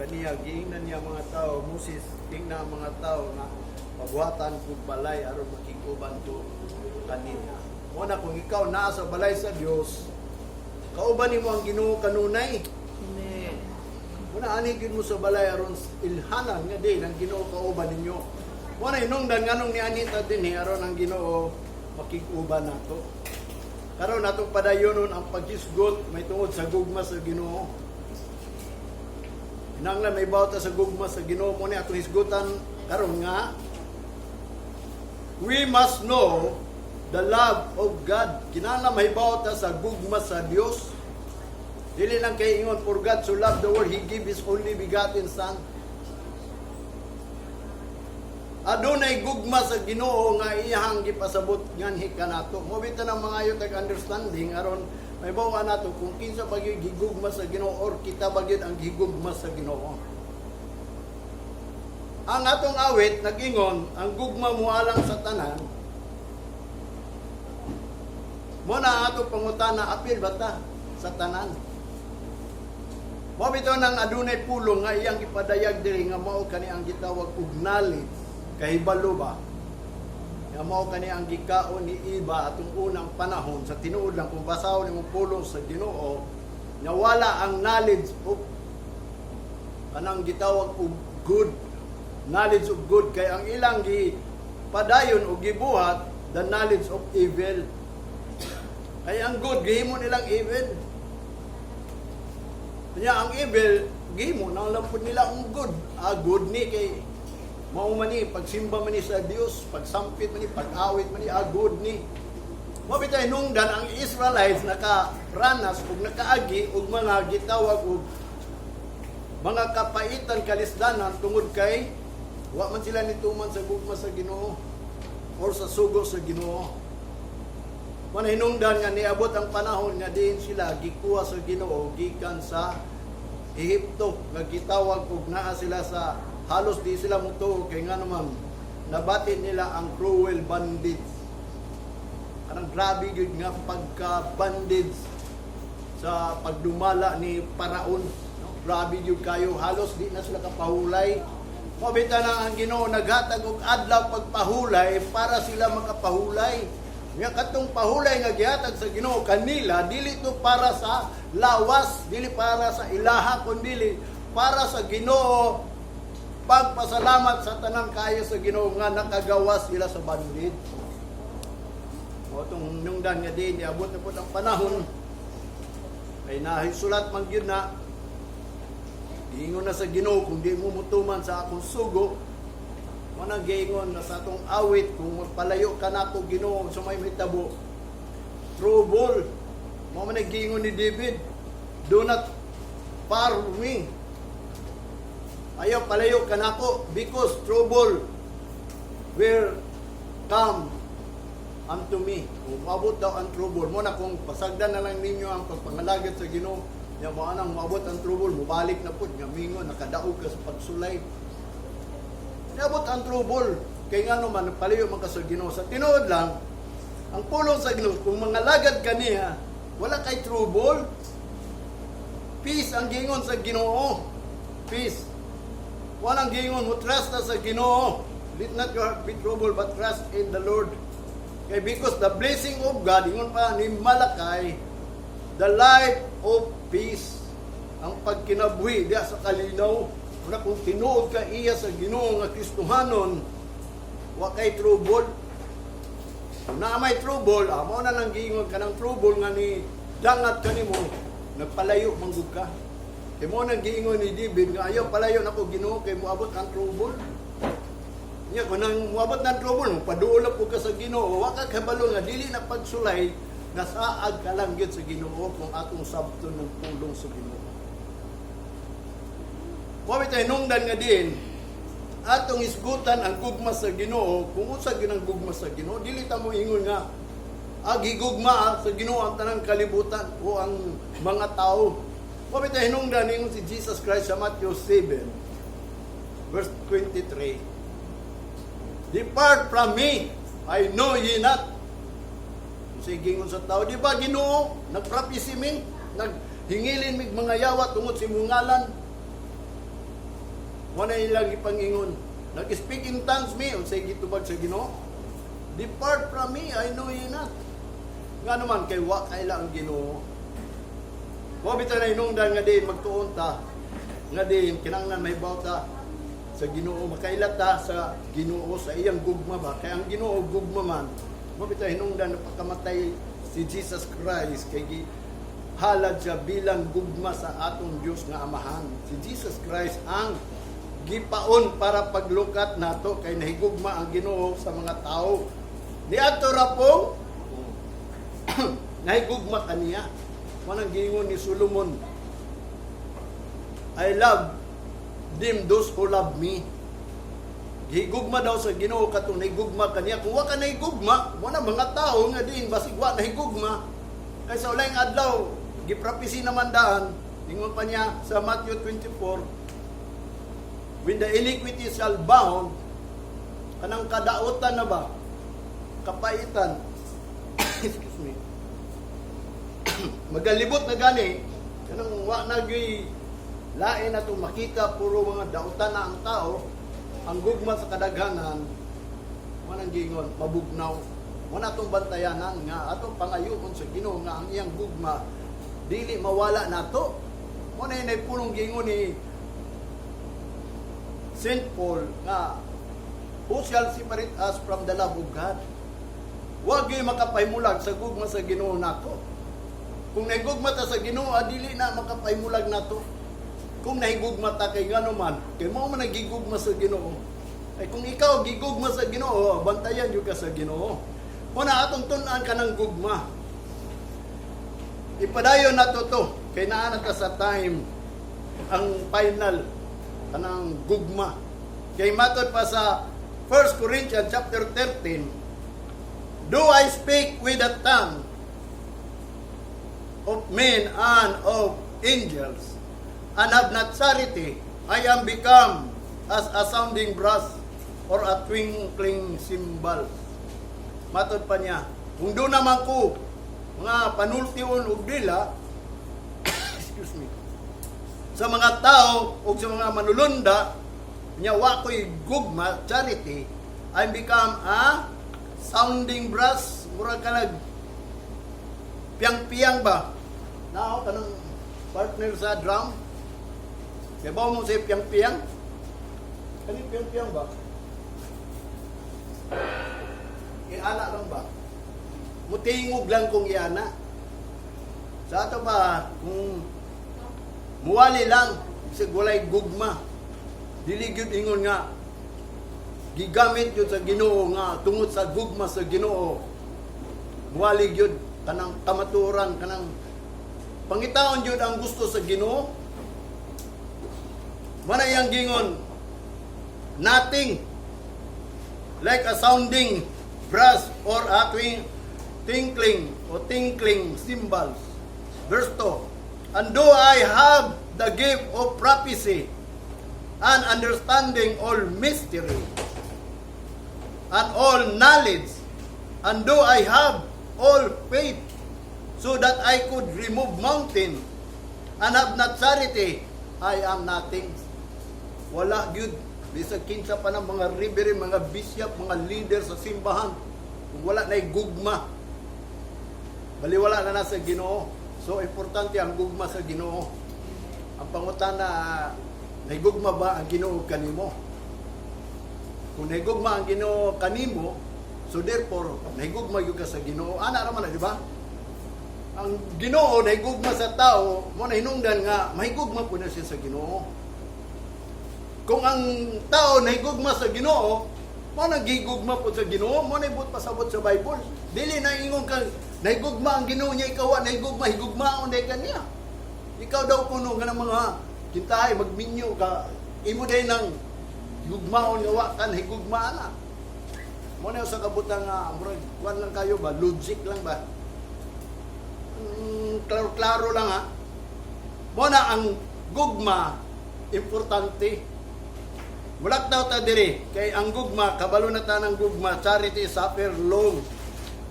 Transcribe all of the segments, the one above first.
Kaniya giingnan niya mga tao, Moses, tingna ang mga tao nga pabuhatan kog balay aron makig-uban ko kaniya. Mo na kung ikaw naa sa balay sa Dios, kauban nimo ang Ginoo kanunay. Amen. Muna ani gyud mo sa balay aron ilhanan nga din ang Ginoo kauban ninyo. Mo na hinungdan nganong niani ta dinhi aron ang Ginoo makig-uban nato. Karon atong padayonon ang paghisgot may tungod sa gugma sa Ginoo. Kinahanglan mahibaw ta sa gugma sa Ginoo. Mo ni atong hisgutan karon nga we must know the love of God. Kinahanglan mahibaw ta sa gugma sa Dios. Dili lang kay ingon, "For God so loved the world, He gave His only begotten Son." Adunay gugma sa Ginoo nga iyahang gipasabot nganhi kanato. Mo bitaw nang mangayo tag understanding aron mahibaw nato kung kinsa ba gyud gigugma sa Ginoo or kita ba gyud ang gigugma sa Ginoo. Ang atong awit nag-ingon, ang gugma moalang sa tanan. Mo na ang atong pangutana, apil ba ta sa tanan? Mo bitaw nang adunay pulong nga iyang ipadayag diri nga mao kani ang gitawag og knowledge, kahibalo ba? Nga mao kani ang gikaon ni Eva atong unang panahon. Sa tinuod lang, kung basahon nimong pulong sa Ginoo, nawala ang knowledge of kanang gitawag og good, knowledge of good, kay ang ilang gi padayon og gibuhat the knowledge of evil. Kay ang good gihimo nilang evil. Kanya ang evil gihimo na lang pud nila ang good. Ah, good ni kay mao man ni pagsimba man ni sa Dios, pagsampit man ni, pag-awit man ni, ah, good ni. Mo bitay nungdan ang Israelites nakaranas ug nakaagi og mga gitawag og mga kapaitan, kalisdanan, tungod kay wa man sila nituman sa gugma sa Ginoo or sa sugo sa Ginoo. Man hinungdan nga niabot ang panahon nga diin sila gikuha sa Ginoo gikan sa Ehipto nga gitawag og naa sila sa halos di sila mutuo kay nga naman nabati nila ang cruel bondage, kanang grabe gyud nga pagka bondage sa pagdumala ni Paraon, no? Grabe gyud kayo, halos di na sila kapahulay. Mao bitaw na ang Ginoo naghatag og adlaw pagpahulay para sila makapahulay. Nga katong pahulay nga gihatag sa Ginoo kanila, dili to para sa lawas, dili para sa ilaha, kundi para sa Ginoo, pagpasalamat sa tanan kayo sa Ginoo nga nakagawas sila sa bondage. O itong nungdan nga din, niabot na po ang panahon, ay nahisulat man gyud na, giingon na sa Ginoo, "Kung di mo mutuman sa akong sugo," mo nang giingon na sa atong awit, "Kung magpalayo ka nako, Ginoo, sa may mahitabo, trouble." Mo man ang giingon ni David, "Do not far me." Ayaw palayo ka nako because trouble will come unto me. Kung maabot daw ang trouble, mo na kung pasagdan na lang ninyo ang pagpangalagad sa Ginoo, nya mo anang maabot ang trouble, mubalik na pud nga mingon nakadaog ka sa pagsulay. Niabot ang trouble, kay ngano man palayo man ka sa Ginoo. Sa tinuod lang, ang pulong sa Ginoo, kung mangalagad ka niya, wala kay trouble. Peace ang gingon sa Ginoo. Peace. Walang gingon mo trust na sa Ginoo. "Let not your heart be troubled, but trust in the Lord." Kay because the blessing of God, ingon pa ni Malakay, the life of peace, ang pagkinabuhi diya sa kalinaw. Una kung tinuod ka iya sa Ginoo nga Kristohanon, wa kay trouble. Kung naa may trouble, amo na lang giingon ka ng trouble nga ni dangat kanimo, nagpalayo man gud ka. Kay mo nang giingon ni David nga ayaw palayo nako, Ginoo, kay moabot ang trouble. Nya kung nang moabot ng trouble, paduol po ka sa Ginoo, wa ka kabalo nga dili na pagsulay, nasaag ka lang gyud sa Ginoo kung atong sabton ng pulong sa Ginoo. Wa bitay nungdan nga din atong isgutan ang gugma sa Ginoo, kung unsa gyud ang gugma sa Ginoo. Dili ta mo ingon nga gigugma sa Ginoo ang tanang kalibutan o ang mga tao. Wa bitay hinungdan ingon si Jesus Christ sa Matthew 7 verse 23, "Depart from me, I know ye not." Sige ingon sa tao, "Di ba, Ginoo, nagprophecy mi, naghingilin mig mga yawa tungod sa imong ngalan?" Mo na ilang ipangingon. Nag-speak in tongues mi, unsay gitubag sa Ginoo? "Depart from me, I know you not." Nga naman kay wa kaila ang Ginoo. Mo bitaw na hinungdan nga din magtuon ta nga din kinahanglan mahibaw ta sa Ginoo, makaila ta sa Ginoo sa iyang gugma ba, kay ang Ginoo gugma man. Mo bitaw hinungdan na pagkamatay si Jesus Christ kay gi halad siya bilang gugma sa atong Dios nga Amahan. Si Jesus Christ ang gipaon para paglukat nato kay nahigugma ang Ginoo sa mga tao. Niadto ra pong nahigugma kaniya. Manang giingon ni Solomon, "I love them those who love me." Gigugma daw sa Ginoo katong nahigugma kaniya. Kung wa ka nahigugma, mo na mga tao nga diin basig wa nahigugma. Kay sa ulayng adlaw, giprophecy naman daan, ingon pa niya sa Matthew 24, when the iniquity shall bound, kanang kadautan na ba, kapaitan, excuse me, magalibot na gani, kanang wa na gyuy lain na itong makita, puro mga dautan na ang tao, ang gugma sa kadaghanan, manang gingon, mabugnaw. Wala atong bantayanan nga atong pangayoon sa Ginoo nga ang iyang gugma dili mawala nato. Mo na yun pulong gingon ni Saint Paul nga, "Who shall separate us from the love of God?" Wa gyud makapahimulag sa gugma sa Ginoo nato. Kung nahigugma ta sa Ginoo, dili na makapahimulag nato. Kung nahigugma ta kay ngano man, kay mao man nagigugma sa Ginoo. Ay kung ikaw gigugma sa Ginoo, bantayan jud ka sa Ginoo. Una atong tun-an ka ng gugma. Ipadayon nato to kay naa na ta sa time ang final kanang gugma. Kay matod pa sa 1 Corinthians chapter 13, "Do I speak with the tongue of men and of angels, and have not charity, I am become as a sounding brass or a twinkling cymbal." Matod pa niya, kung doon naman ko, mga panultion og dila, excuse me, sa mga tao o sa mga manulunda, nya wa ko'y gugma, charity, I become a sounding brass, mura ka nag piyang-piyang ba? Nao ka ng partner sa drum? Kaya ba mo sa piyang-piyang? Kani piyang-piyang ba? Iana lang ba? Mutingog lang kung iana. Sa ato ba, kung muwali lang, bisag walay gugma, dili gyud ingon nga gigamit yun sa Ginoo nga tungod sa gugma sa Ginoo, muwali gyud kanang kamaturan, kanang pangitaon gyud ang gusto sa Ginoo. Mana iyang gingon, nothing like a sounding brass or a tinkling o tinkling cymbals. Verse 2, "And though I have the gift of prophecy and understanding all mystery and all knowledge, and though I have all faith so that I could remove mountain, and have not charity, I am nothing." Wala gyud, bisag kinsa pa ng mga reverend, mga bishop, mga leader sa simbahan, kung wala na gugma, baliwala na na sa Ginoo. So importante ang gugma sa Ginoo. Ang pangutana, nahigugma ba ang Ginoo kanimo? Kung nahigugma ang Ginoo kanimo, so therefore nahigugma gyud ka sa Ginoo. Ana ra man na, di ba? Ang Ginoo nahigugma sa tao, mo na hinungdan nga mahigugma po na siya sa Ginoo. Kung ang tao nahigugma sa Ginoo, mo na gigugma po sa Ginoo, mo na ibot pasabot sa Bible. Dili na ingon kang nahigugma ang Ginoo niya, ikaw wa nahigugma, higugmaon day kaniya. Ikaw daw kuno nga ng mga kintahay magminyo ka, imo day nang higugmaon nga wa ka nahigugma na. Mo na sa kabutang nga murag kuan lang kayo ba, logic lang ba? Klaro-klaro lang ha. Mo na ang gugma importante. Mulak daw ta diri kay ang gugma, kabalo na ta ng gugma, charity suffer long.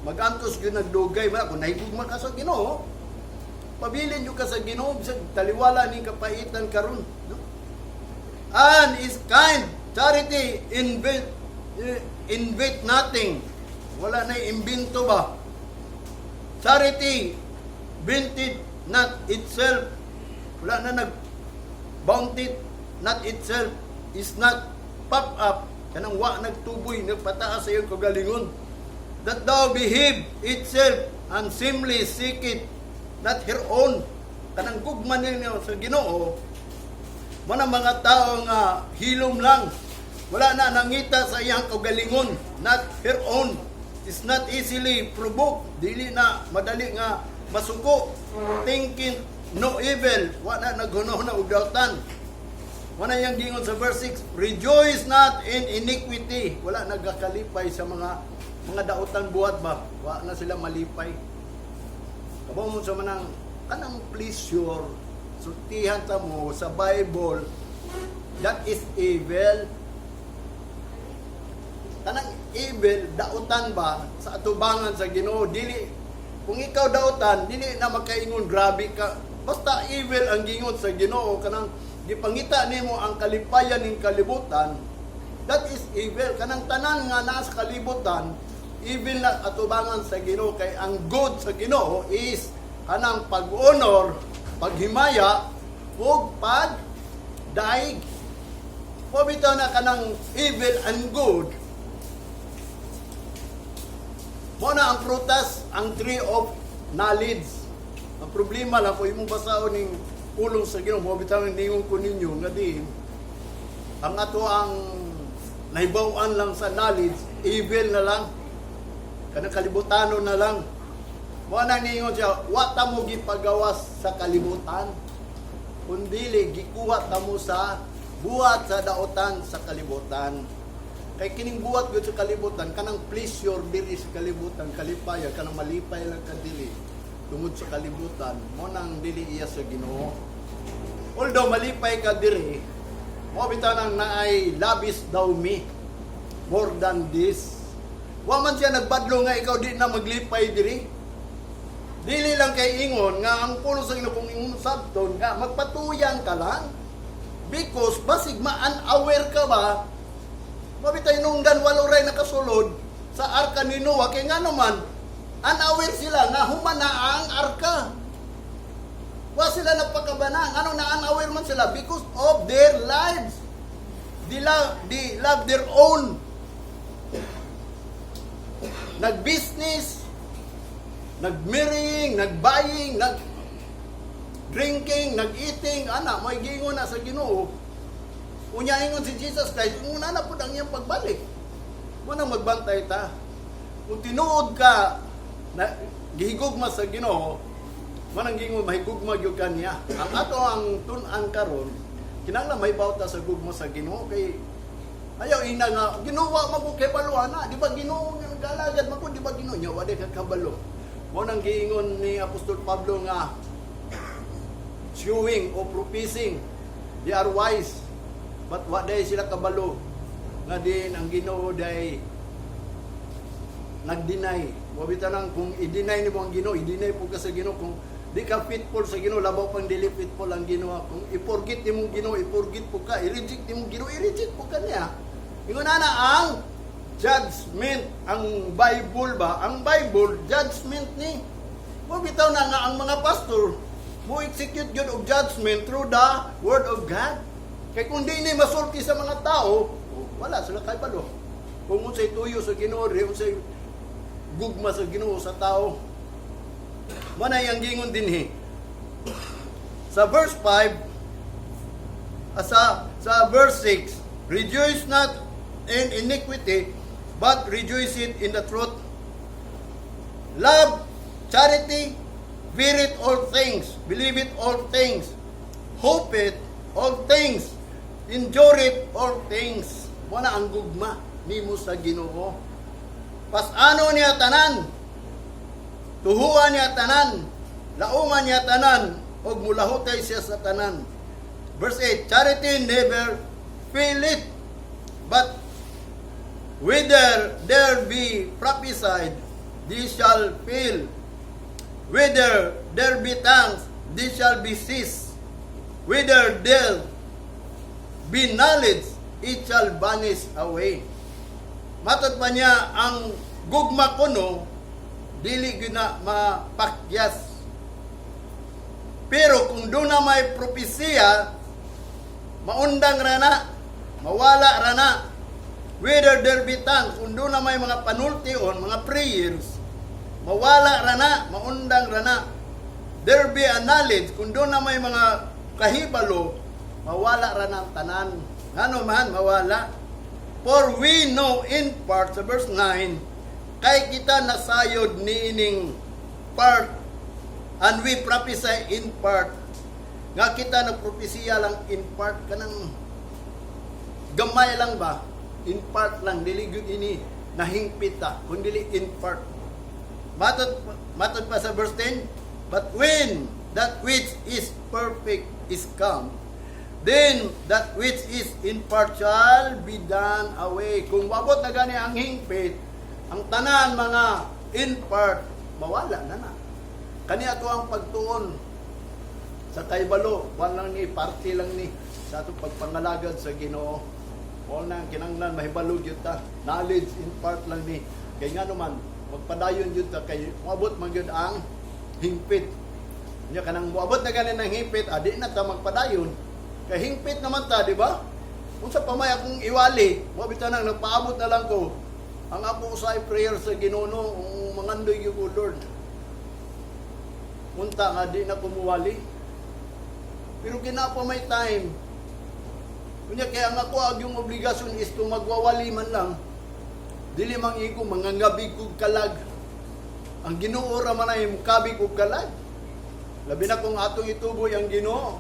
Magantos gyud nagdugay man kung nahigugma ka sa Ginoo. Pabilin jud ka sa Ginoo bisag taliwala ning kapaitan karon, no? And is kind. Charity envieth nothing. Wala na imbento ba? Charity vaunteth not itself. Wala na nag vaunteth not itself, is not puffed up. Kanang wa nagtuboy, nagpataas sa iyong kagalingon. That thou behave itself unseemly, seeketh not her own. Kanang gugma ninyo sa Ginoo, mana mga tao nga hilom lang. Wala na nangita sa iyang kaugalingon, not her own. Is not easily provoked, dili na madali nga masuko. Thinketh no evil, wala na naghunahuna og dautan. Wala yang gingon sa verse 6, "Rejoice not in iniquity." Wala nagakalipay sa mga dautan buhat ba? Wala na sila malipay. Kabaw mo sa manang kanang pleasure, sultihan ta mo sa Bible, that is evil. Kanang evil, dautan ba sa atubangan sa Ginoo, dili kung ikaw dautan, dili na makaingon grabe ka. Basta evil ang gingon sa Ginoo, kanang gipangita nimo ang kalipayan ning kalibutan, that is evil. Kanang tanan nga naa sa kalibutan, evil na atubangan sa Ginoo, kay ang good sa Ginoo is kanang pag-honor, paghimaya ug pagdaig. Mo bitaw na kanang evil and good. Mo na ang prutas, ang tree of knowledge. Ang problema lang kung imong basaon ning pulong sa Ginoo, mo bitaw ang ningon ko ninyo nga di ang ato ang nahibaw-an lang sa knowledge, evil na lang. Kanang kalibutanon na lang. Mo na ningon siya, wa ta mo gipagawas sa kalibutan. Kundili gikuha ta mo sa buhat sa daotan sa kalibutan. Kay kining buhat gyud sa kalibutan, kanang pleasure diri sa kalibutan, kalipaya, kanang malipay lang ka diri tungod sa kalibutan, mo nang dili iya sa Ginoo. Although malipay ka diri, mo bitaw nang naay "Lovest thou me more than this?" Wa man siya nagbadlo nga ikaw di na maglipay diri. Dili lang kay ingon nga ang pulong sa Ginoo, kung ingon sabton nga magpatuyan ka lang. Because basig ma-unaware ka ba, mabitay nungdan walo ray nakasulod sa arka ni Noah, kay nga naman unaware sila nga human na ang arka. Wa sila nagpakabanang. Ano na unaware man sila? Because of their lives. They love their own. Nag-business, nag-marrying, nag-buying, nag-drinking, nag-eating, ana, may gingon na sa Ginoo. Unya ingon si Jesus Christ, una na pud ang iyang pagbalik. Muna magbantay ta. Kung tinuod ka na gihigugma sa Ginoo, manang gingon mahigugma gyud ka niya. Ang ato ang tun-an karon, kinahanglan may ta sa gugma sa Ginoo, kay ayaw ina nga Ginoo wa man ko kabalo ana, di ba Ginoo nga nag-alagad man ko, di ba Ginoo nya wa di ka kabalo. Mo nang giingon ni Apostol Pablo nga showing o professing they are wise, but wa day sila kabalo nga din ang Ginoo day nag-deny. Wa bitaw nang kung i-deny nimo ang Ginoo, i-deny po ka sa Ginoo. Kung di ka faithful sa Ginoo, labaw pang dili faithful ang Ginoo. Kung i-forget nimo ang Ginoo, i-forget po ka. I-reject nimo ang Ginoo, i-reject po ka niya. Ingon na ang judgment, ang Bible ba? Ang Bible, judgment ni. Mo bitaw na nga ang mga pastor mo execute gyud og judgment through the word of God. Kay kung di ni masulti sa mga tao, wala sila kay balo. Kung unsay tuyo sa Ginoo, di unsay gugma sa Ginoo sa tao. Manay ang gingon dinhi. Sa verse 5, sa verse 6, "Rejoice not in iniquity, but rejoice it in the truth." Love, charity, bear it all things, believe it all things, hope it all things, endure it all things. Wala ang gugma nimo sa Ginoo. Pas-ano niya tanan, tuhuan niya tanan, lauman niya tanan, ug mulahutay siya sa tanan. Verse 8, "Charity never faileth, but whether there be prophesied, they shall fail. Whether there be tongues, they shall be ceased. Whether there be knowledge, it shall vanish away. Matod pa niya, ang gugma kuno, dili gyud na mapakyas. Pero kung duna may propesiya, maundang rana, mawala rana. Whether there be tongues, kung duna may mga panultion, mga prayers, mawala rana, maundang rana. There be a knowledge, kung duna may mga kahibalo, mawala rana ang tanan. Ngano man, mawala? For we know in part, sa verse 9, kay kita nasayod niining part and we prophesy in part. Nga kita nagpropesiya lang in part, kanang gamay lang ba? In part lang, dili gyud ini nahingpit ta, kun dili in part. Matod pa sa verse 10, "But when that which is perfect is come, then that which is in part shall be done away." Kung wabot na gani ang hingpit, ang tanan mga in part, mawala na na. Kani ato ang pagtuon sa kaybalo, wala lang ni, party lang ni sa atong pagpangalagad sa Ginoo. Wala na kinanglan mahibalo gyud ta. Knowledge in part lang ni. Kay nga naman, magpadayon gyud ta kay moabot man gyud ang hingpit. Nya kanang moabot na gani ng hingpit, adi na ta magpadayon. Kay hingpit naman ta, di ba? Unsa pa may akong iwali, mo bitaw nang nagpaabot na lang ko. Ang ako usay prayer sa Ginoo no, kung mangandoy gyud ko, Lord. Unta nga di na kumuwali. Pero kina pa may time. Kunya kaya ang ako ag yung obligasyon is to magwawali man lang. Dili mang igo mangangabig kog kalag. Ang Ginoo ra man ay mukabig og kalag. Labi na kung atong ituboy ang Ginoo.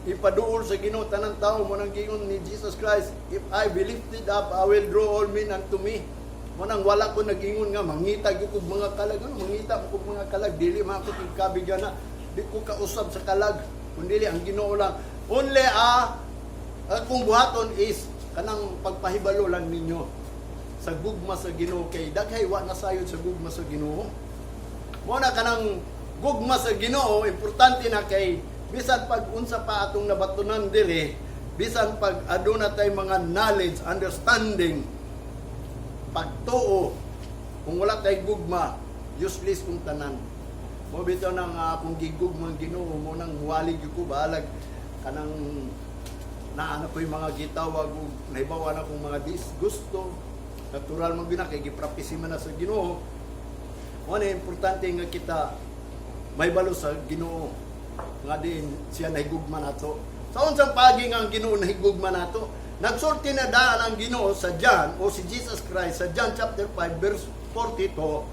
Ipaduol sa Ginoo tanang tao. Mo nang giingon ni Jesus Christ, "If I be lifted up, I will draw all men unto me." Mo nang wala ko nag-ingon nga mangita gyud kog mga kalag. Ano mangita ko kog mga kalag? Dili man ako tigkabig na. Di ko kausab sa kalag. Kundi ang Ginoo lang. Only akong buhaton is kanang pagpahibalo lang ninyo sa gugma sa Ginoo kay daghay wa nasayod sa gugma sa Ginoo. Mo na kanang gugma sa Ginoo importante na kay bisan pag unsa pa atong nabatunan diri, bisan pag aduna tay mga knowledge, understanding, pagtuo, kung wala tay gugma, useless kung tanan. Mo bitaw nang akong gigugma ang Ginoo, mo nang muwali gyud ko balag kanang naana ko yung mga gitawag ug nahibaw na kong mga disgusto. Natural man gyud na kay giprapisi man na sa Ginoo. Mo na importante nga kita mahibalo sa Ginoo nga din siya nahigugma nato. Sa unsang pagi nga ang Ginoo nahigugma nato? Nagsulti na daan ang Ginoo sa John o si Jesus Christ sa John chapter 5 verse 42.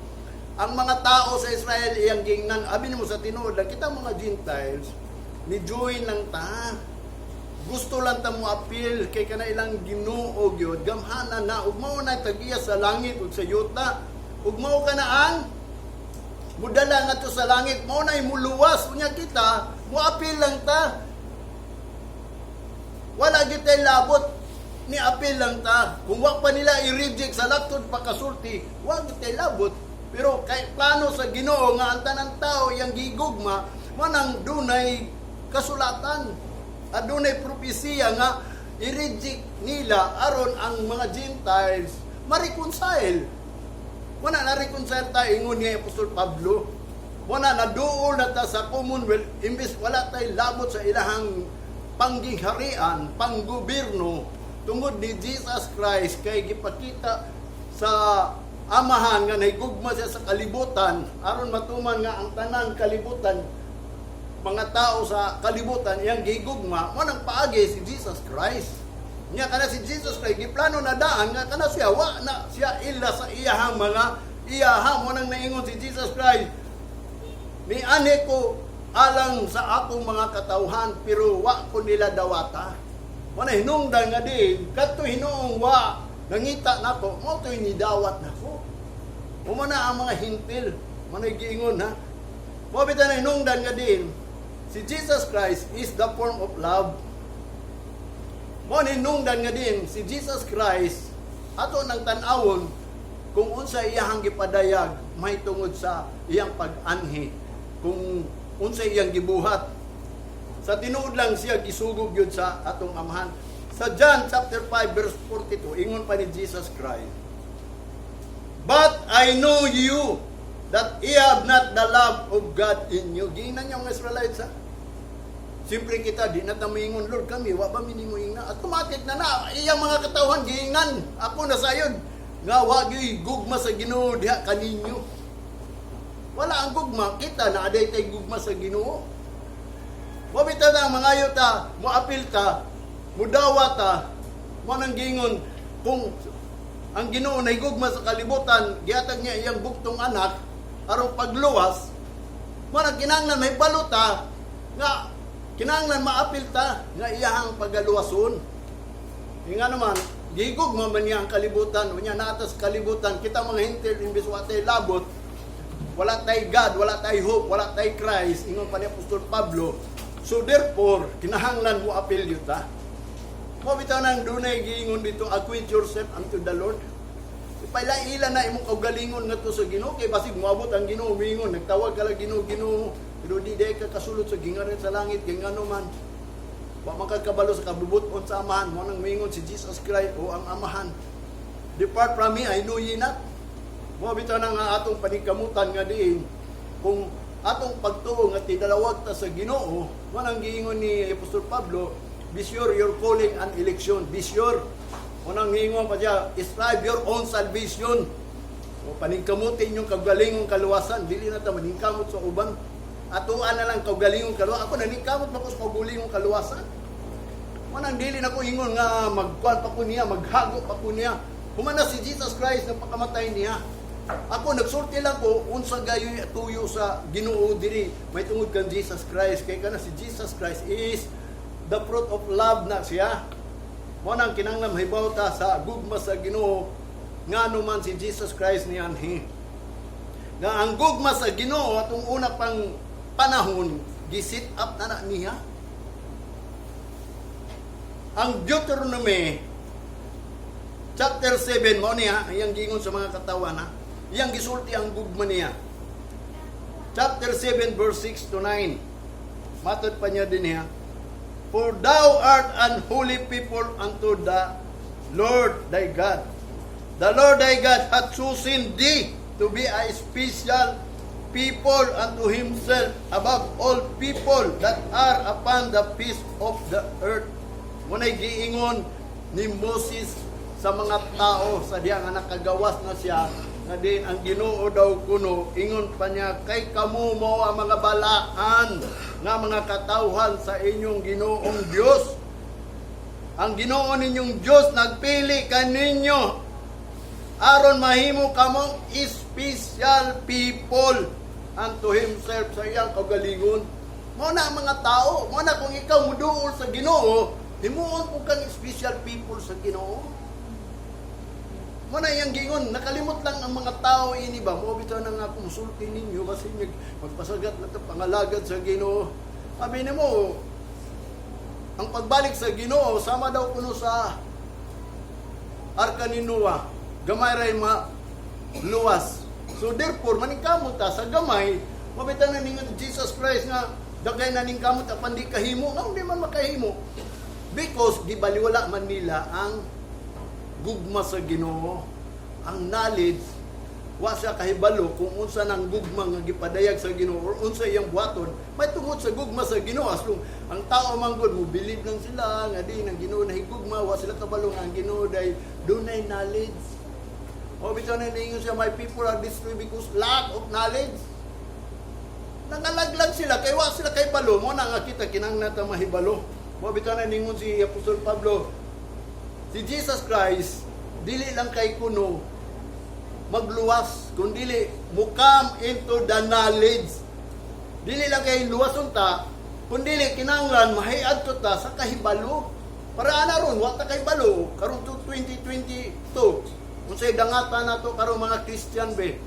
Ang mga tao sa Israel iyang gingnan, abi nimo sa tinuod lang kita mga Gentiles ni join lang ta. Gusto lang ta mo apil kay kana ilang Ginoo gyud gamhanan na ug mao na tagiya sa langit ug sa yuta ug mao kana ang mudala ngadto sa langit, mao na muluwas. Unya kita moapil lang ta, wala gyud tay labot, ni apil lang ta. Kung wa pa nila i-reject sa laktod pagkasulti, wa gyud tay labot, pero kay plano sa Ginoo nga ang tanang tao yang gigugma. Manang dunay kasulatan at dunay propesiya nga i-reject nila aron ang mga Gentiles ma-reconcile. Wala na reconcile ta, ingon ni Apostol Pablo. Wala na duol na ta sa commonwealth imbes wala tay labot sa ilahang panggingharian, panggobyerno tungod ni Jesus Christ kay gipakita sa Amahan nga nahigugma siya sa kalibutan aron matuman nga ang tanang kalibutan, mga tao sa kalibutan iyang gigugma. Mo nang paagi si Jesus Christ. Nya kana si Jesus Christ giplano na daan nga kana siya wa na siya ila sa iyahang mga iyaha. Mo nang naingon si Jesus Christ, "Mianhi ko alang sa akong mga katawhan pero wa ko nila dawata." Mo na hinungdan nga din kadto hinuong wa nangita nako, mo to'y nidawat nako. Mo na ang mga Hentil manay giingon ha. Mo bitaw na hinungdan nga din si Jesus Christ is the form of love. Mo ninungdan nga din si Jesus Christ ato nang tan-awon kung unsa iyahang gipadayag may tungod sa iyang pag-anhi, kung unsa iyang gibuhat. Sa tinuod lang siya gisugog gyud sa atong Amahan. Sa John chapter 5 verse 42, ingon pa ni Jesus Christ, "But I know you, that ye have not the love of God in you." Giingnan niya ang Israelites, ha? Siyempre kita, di na ta moingon, "Lord, kami, wa ba mi nimo ingna?" Automatic na na, iyang mga katawhan, giingnan. Ako na sayod, nga wa gyuy gugma sa Ginoo diha kaninyo. Wala ang gugma, kita na aday tay gugma sa Ginoo. Wa bitaw na mangayo ta, moapil ta, mudawa ta, mo nang giingon kung ang Ginoo nahigugma sa kalibutan, gihatag niya iyang bugtong anak aron pagluwas, mo nang kinahanglan may ta nga kinahanglan maapil ta nga iyahang pagaluwason. Nga naman, gigugma man niya ang kalibutan, unya naatas kalibutan, kita mga Hentil, imbis wa tay labot, wala tay God, wala tay hope, wala tay Christ, ingon pa ni Apostol Pablo. So therefore, kinahanglan mo apil gyud ta. Mo bitaw nang dunay giingon dito, "Acquaint yourself unto the Lord." Ipaila-ila na imong kaugalingon ngadto sa Ginoo kay basig moabot ang Ginoo, moingon, nagtawag ka lang, "Ginoo, Ginoo," pero di day ka kasulod sa gingharian sa langit kay ngano man wa man ka kabalo sa kabubut-on sa Amahan. Mo nang moingon si Jesus Christ o ang Amahan, "Depart from me, I know ye not." Mo bitaw na nga atong paningkamutan nga diin kung atong pagtuo nga tidalawag ta sa Ginoo. Mo nang giingon ni Apostol Pablo, "Be sure your calling and election, be sure." Mo nang giingon pa siya, "Strive your own salvation." O paningkamutin yung kaugalingong kaluwasan, dili na ta maningkamot sa uban. Atuan na lang kaugalingong kaluwasan. Ako, naningkamot ba ko sa kaugalingong kaluwasan? Manang dili na ko ingon nga magkuan pa ko niya, maghago pa ko niya. Human na si Jesus Christ na pakamatay niya. Ako, nagsulti lang ko unsa gayoy tuyo sa Ginoo diri may tungod kan Jesus Christ, kay kana si Jesus Christ is the fruit of love na siya. Mo nang kinahanglan mahibaw ta sa gugma sa Ginoo, ngano man si Jesus Christ nianhi. Nga ang gugma sa Ginoo atong una pang panahon, gi-set up na na niya. Ang Deuteronomy chapter 7 mo niya iyang giingon sa mga katawan, ha. Iyang gisulti ang gugma niya. Chapter 7 verse 6 to 9. Matod pa niya din niya. "For thou art an holy people unto the Lord thy God. The Lord thy God hath chosen thee to be a special people unto himself above all people that are upon the face of the earth." Muna'y giingon ni Moses sa mga tao sa diya nga nakagawas na siya, nga din ang Ginoo daw kuno, ingon pa niya, "Kay kamo mo ang mga balaan nga mga katawhan sa inyong Ginoong Dios. Ang Ginoo ninyong Dios nagpili kaninyo aron mahimo kamong special people unto himself," sa iyang kaugalingon. Mo na ang mga tao, mo na kung ikaw muduol sa Ginoo, himuon po kang special people sa Ginoo. Mo na iyang gingon, nakalimot lang ang mga tao ini ba? Mo bitaw na nga musulti ninyo kasi magpasagat na ito pangalagad sa Ginoo. Sabi nimo, ang pagbalik sa Ginoo sama daw kuno sa arka ni Noah. Gamay ray ma luwas. So therefore, maningkamot ta sa gamay, mabitaw na ningon Jesus Christ nga dagay na ningkamot apan di kahimo, nga hindi man makahimo. Because gibaliwala man nila ang gugma sa Ginoo, ang knowledge. Wa siya kahibalo kung unsa nang gugma nga gipadayag sa Ginoo or unsa iyang buhaton may tungod sa gugma sa Ginoo. As long ang tao man gud mo believe lang sila nga di nang Ginoo nahigugma, wa sila kabalo nga ang Ginoo day dunay knowledge. O bitaw na ningon siya, "My people are destroyed because lack of knowledge." Nangalaglag sila kay wa sila kay balo. Mo na nga kita kinahanglan ta mahibalo. Mo bitaw na ningon si Apostol Pablo, si Jesus Christ dili lang kay kuno magluwas kundi mo come into the knowledge. Dili lang kay luwason ta, kundi kinahanglan mahiadto ta sa kahibalo. Para ana ron wa ta kahibalo karon to 2022, unsay dangata nato karon mga Christian be?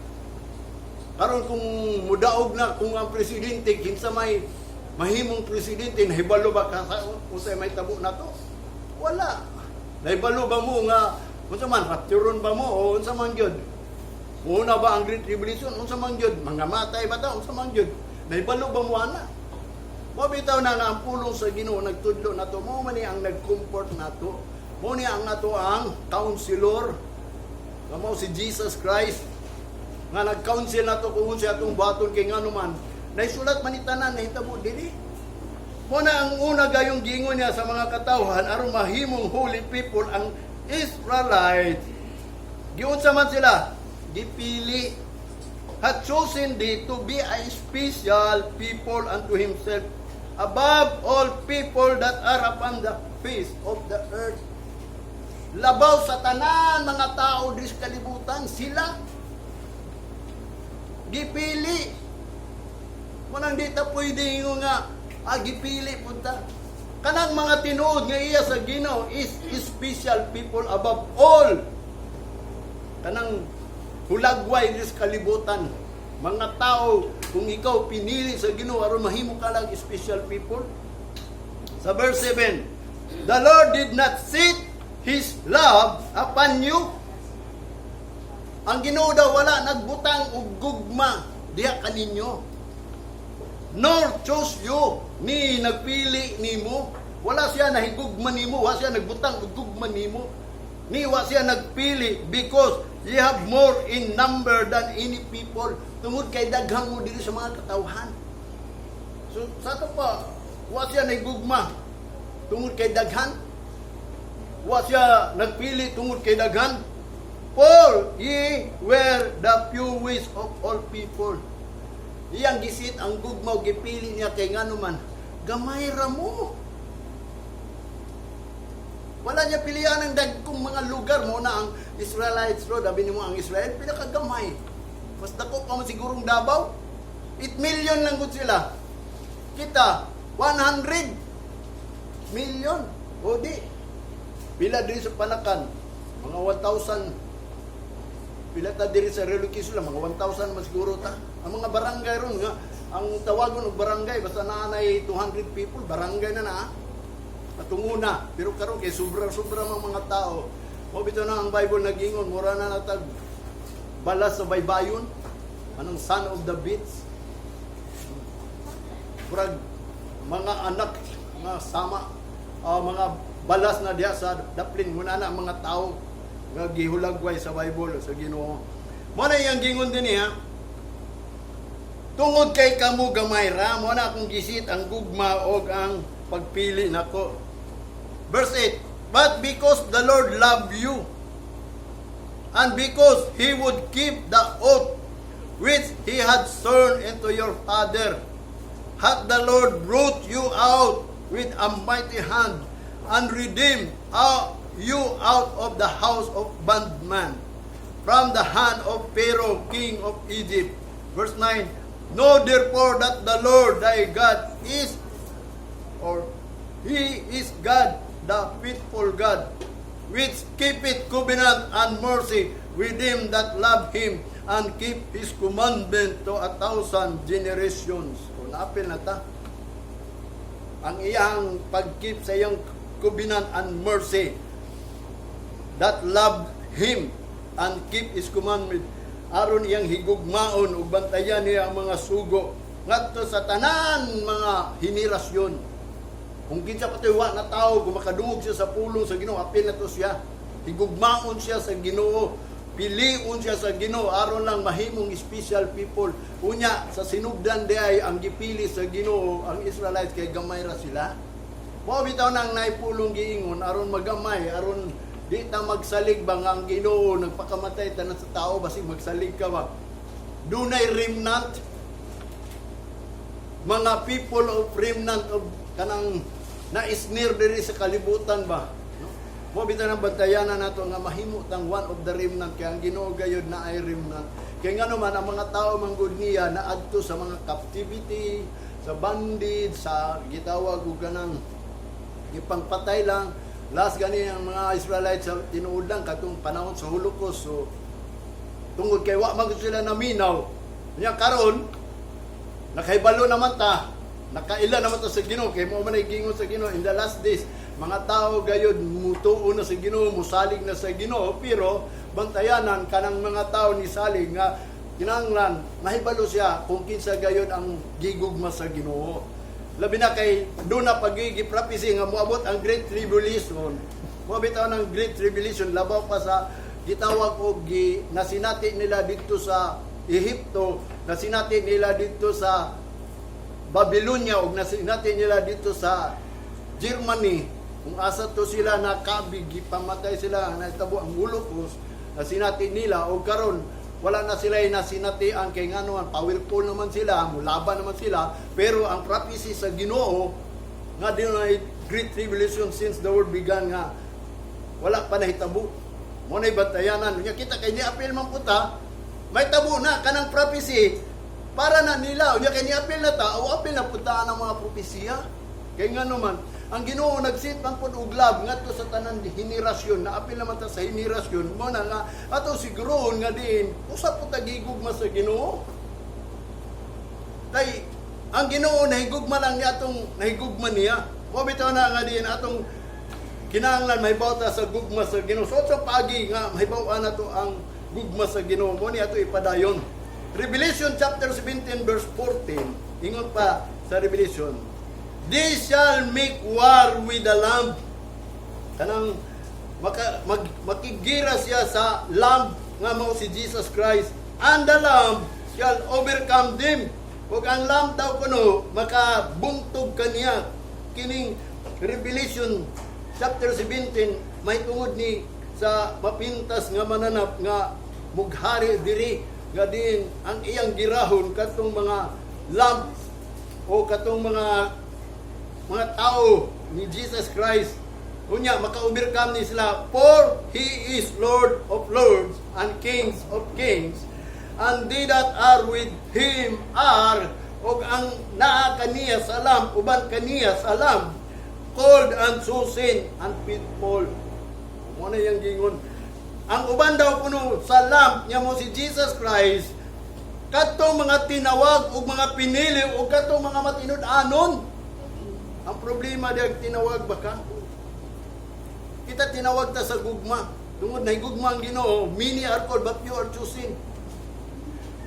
Karon kung mudaog na kung ang presidente, kinsa may mahimong presidente, nahibalo ba ka sa unsay may tabo nato? Wala. Nahibalo ba mo nga unsa man, rapturon ba mo o unsa man gyud? Muna ba ang Great Tribulation? Unsa man gyud? Mga matay ba ta? Unsa man gyud? Nahibalo ba mo ana? Mao bitaw na nga ang pulong sa Ginoo nagtudlo nato, mao man ni ang nag-comfort nato. Mao ni ang ato ang counselor. Nga mao si Jesus Christ nga nag-counsel nato kung unsa atong buhaton, kay ngano man naisulat man ni tanan nahitabo dili. Mao na ang una gayong giingon niya sa mga katawhan aron mahimong holy people ang Israelites. Giunsa man sila? Gipili. Hath chosen thee to be a special people unto himself above all people that are upon the face of the earth. Labaw sa tanan mga tao diri sa kalibutan, sila gipili. Manang di ta pwede nga gipili punta. Kanang mga tinuod nga iya sa Ginoo is special people above all. Kanang hulagway diri sa kalibutan. Mga tao, kung ikaw pinili sa Ginoo aron mahimo ka lang special people. Sa verse 7, "The Lord did not set His love upon you." Ang Ginoo daw wala nagbutang og gugma diha kaninyo. "Nor chose you," ni nagpili nimo. Wala siya nahigugma nimo, wala siya nagbutang og gugma nimo. Ni wa siya nagpili "because ye have more in number than any people." Tungod kay daghang mo diri sa mga katawhan. So sa ato pa, wa siya nahigugma tungod kay daghan. Wa siya nagpili tungod kay daghan. "For ye were the fewest of all people." Iyang gi-set ang gugma ug gipili niya kay ngano man gamay ra mo. Wala niya pilihan ang dagkong mga lugar mo na ang Israelites ro, abi nimo ang Israel pinakagamay. Mas dako pa man sigurong Davao. 8 million lang gud sila. Kita 100 million. O di. Pila diri sa Panacan? Mga 1,000. Pila ta diri sa relocation lang? Mga 1,000 man siguro ta. Ang mga barangay ron nga, ang tawagon og barangay basta naa nay 200 people, barangay na na. Atong una, pero karon kay sobra-sobra mga tao. Mao bitaw na ang Bible nagingon, mura na natag balas sa baybayon, anong sand of the beach. Murag mga anak nga sama mga balas na diha sa daplin muna na ang mga tao nga gihulagway sa Bible sa Ginoo. Mo na iyang gingon din niya. Tungod kay kamo gamay ra, mo na akong gi-set ang gugma og ang pagpili nako. Verse 8, "But because the Lord loved you, and because He would keep the oath which He had sworn unto your father, hath the Lord brought you out with a mighty hand and redeemed you out of the house of bondman, from the hand of Pharaoh, king of Egypt." Verse 9, "Know therefore that the Lord thy God is, or He is God, the faithful God, which keepeth covenant and mercy with them that love Him and keep His commandment to 1,000 generations." O naapil na ta. Ang iyang pag-keep sa iyang covenant and mercy that love Him and keep His commandment, aron iyang higugmaon ug bantayan niya ang mga sugo ngadto sa tanan mga henerasyon. Kung kinsa pa to'y wa na tao, kung makadungog siya sa pulong sa Ginoo, apil na to siya. Higugmaon siya sa Ginoo, piliun siya sa Ginoo aron lang mahimong special people. Unya sa sinugdan di ay ang gipili sa Ginoo ang Israelites kay gamay ra sila. Mao bitaw nang naipulong giingon aron magamay, aron di ta magsalig ba nga ang Ginoo nagpakamatay tanan sa tao, basig magsalig ka ba. Dunay remnant, mga people of remnant of kanang na-snare diri sa kalibutan ba, no? Mo bitaw nang bantayanan nato nga mahimo tang one of the remnant, kay ang Ginoo gayud na ay remnant. Kay ngano man ang mga tao manggod niya na adto sa mga captivity, sa bondage, sa gitawag og kanang ipangpatay lang. Last gani ang mga Israelites sa tinuod lang katong panahon sa Holocaust. So tungod kay wa man gud sila naminaw. Nya karon nakahibalo naman ta, nakaila naman ta sa Ginoo, kay mo man ay gingon sa Ginoo in the last days mga tao gayud mutuo na sa Ginoo, musalig na sa Ginoo, pero bantayanan kanang mga tao ni salig nga kinahanglan mahibalo siya kung kinsa gayud ang gigugma sa Ginoo. Labi na kay doon na pagigi prophecy nga moabot ang Great Tribulation. Moabot ang Great Tribulation, labaw pa sa gitawag og gi nasinati nila dito sa Ehipto, nasinati nila dito sa Babylonia ug nasinati nila dito sa Germany kung asa to sila nakabig, gipamatay sila, nahitabo ang Holocaust, nasinati nila. Og karon wala na sila nasinatian kay ngano man, powerful naman sila, mulaban naman sila. Pero ang prophecy sa Ginoo nga di na Great Tribulation since the world began nga wala pa nahitabo mo na'y bantayanan nya kita kay niapil man puta may tabo na kanang prophecy para na nila. Unya kay niapil na ta o apil na puta ang mga propesiya kay ngano man ang Ginoo nagsit man pud og love ngadto sa tanan henerasyon. Naapil naman ta sa henerasyon mo na nga ato siguroon nga diin usa pud ta gigugma sa Ginoo kay ang Ginoo nahigugma lang niya atong nahigugma niya. Mo bitaw na nga diin atong kinahanglan mahibaw ta sa gugma sa Ginoo. So sa paagi nga mahibaw na to ang gugma sa Ginoo mo ni ato ipadayon. Revelation chapter 17 verse 14, ingon pa sa Revelation, "They shall make war with the Lamb." Kanang makigira siya sa Lamb nga mao si Jesus Christ. "And the Lamb shall overcome them." Ug ang Lamb daw kuno makabuntog kaniya. Kining Revelation chapter 17 may tungod ni sa mapintas nga mananap nga mughari diri nga din ang iyang girahon katong mga lamb o katong mga tao ni Jesus Christ. Unya, maka-overcome ni sila. "For He is Lord of lords and Kings of kings. And they that are with Him are," og ang naa kaniya sa Lamb, uban kaniya sa Lamb, "called and chosen and faithful." Mo na yang gingon. Ang uban daw kuno sa Lamb niya mo si Jesus Christ, katong mga tinawag ug mga pinili ug katong mga matinud-anon. Ang problema diag, tinawag ba ka? Kita tinawag ta sa gugma. Tungod na gugma ang Ginoo, many are called but few are chosen.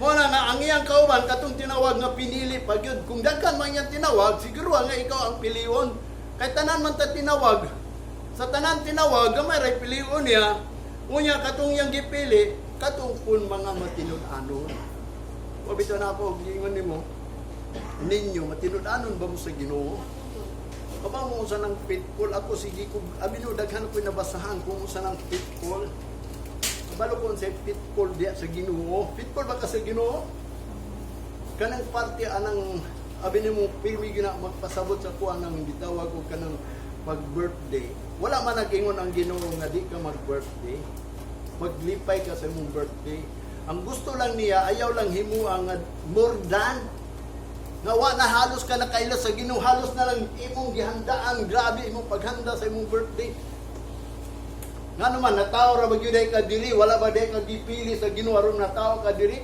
Mo na nga ang iyang kauban katong tinawag nga pinili pa gyud. Kung daghan man iyang tinawag, siguro nga ikaw ang pilion. Kay tanan man ta tinawag. Sa tanan tinawag, gamay ray pilion niya. Unya katong iyang gipili, katong pun mga matinud-anon. O bitaw na ako giingon nimo, ninyo matinud-anon ba mo sa Ginoo? Kabaw mo sa nang faithful ako, sige ko abi no daghan ko nabasahan kung unsa nang faithful. Kabalo ko sa faithful diya sa Ginoo. Faithful ba ka sa Ginoo? Kanang parte anang abi nimo pirmi gina magpasabot sa kuha ng gitawag og kanang mag-birthday. Wala man nag-ingon ang Ginoo nga di ka mag-birthday. Maglipay ka sa imong birthday. Ang gusto lang niya, ayaw lang himua nga more than nga wa na halos ka nakaila sa Ginoo, halos na lang imong gihandaan, grabe imong paghanda sa imong birthday. Nga naman, natawo ra ba gyud ka diri, wala ba day ka gipili sa Ginoo aron natawo ka diri?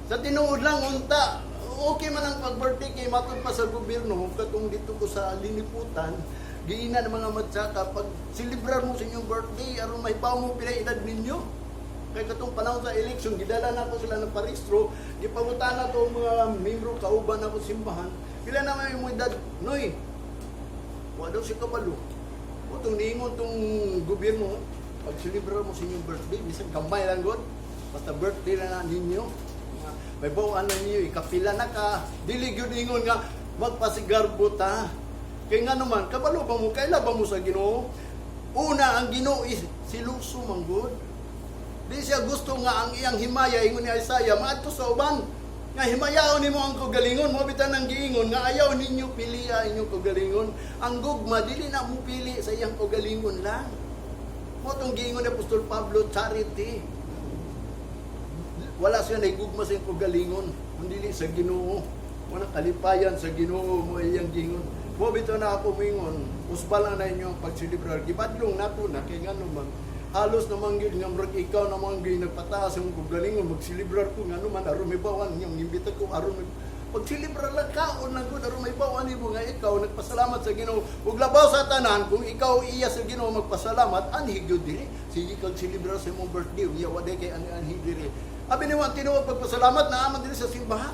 Sa tinuod lang unta, okay man ang pag-birthday kay matud pa sa gobyerno, katong dito ko sa liniputan, giina ng mga matsaka pag selebrar mo sa inyong birthday aron mahibaw mo pila edad ninyo. Kay katong panahon sa election, gidala na ko sila ng parehistro, gipangutan na to ang mga membro kauban ako simbahan. Pila na may imong edad? Noy, wa daw si kabalo. O tong niingon tong gobyerno, pag selebrar mo sa inyong birthday, bisan gamay lang god, basta birthday na na ninyo. Nga, may bawaan na ninyo, ikapila na ka, dili gyud ingon nga magpasigarbo ta. Kay nga naman, kabalo ba mo, kaila ba mo sa Ginoo? Una, ang Ginoo is siluso man gud. Di siya gusto nga ang iyang himaya, ingon ni Isaiah, maadto sa uban. Nga himayaon nimo ang kaugalingon, mo bitan ang giingon nga ayaw ninyo piliya inyong kaugalingon. Ang gugma dili na mo pili sa iyang kaugalingon lang. Mo tong giingon ni Apostol Pablo, charity. Wala siya naigugma sa iyang kaugalingon, kundi sa Ginoo. Wala kalipayan sa Ginoo mo iyang giingon. Mo bitaw na ako moingon, usbal lang na inyo ang pagselebrar. Gibadlong nato na kay ngano man halos naman gyud nga murag ikaw naman gyud nagpataas ang kaugalingon, magselebrar ko ngano man aron may bawan yung imbita ko aron may pagselebrar lang, kaon lang gud aron may bawan nimo nga ikaw nagpasalamat sa Ginoo. Ug labaw sa tanan, kung ikaw iya sa Ginoo magpasalamat, anhi gyud diri sige kag selebrar sa imong birthday, unya wa kay ani anhi diri abi nimo ang tinuod pagpasalamat naa man diri sa simbahan.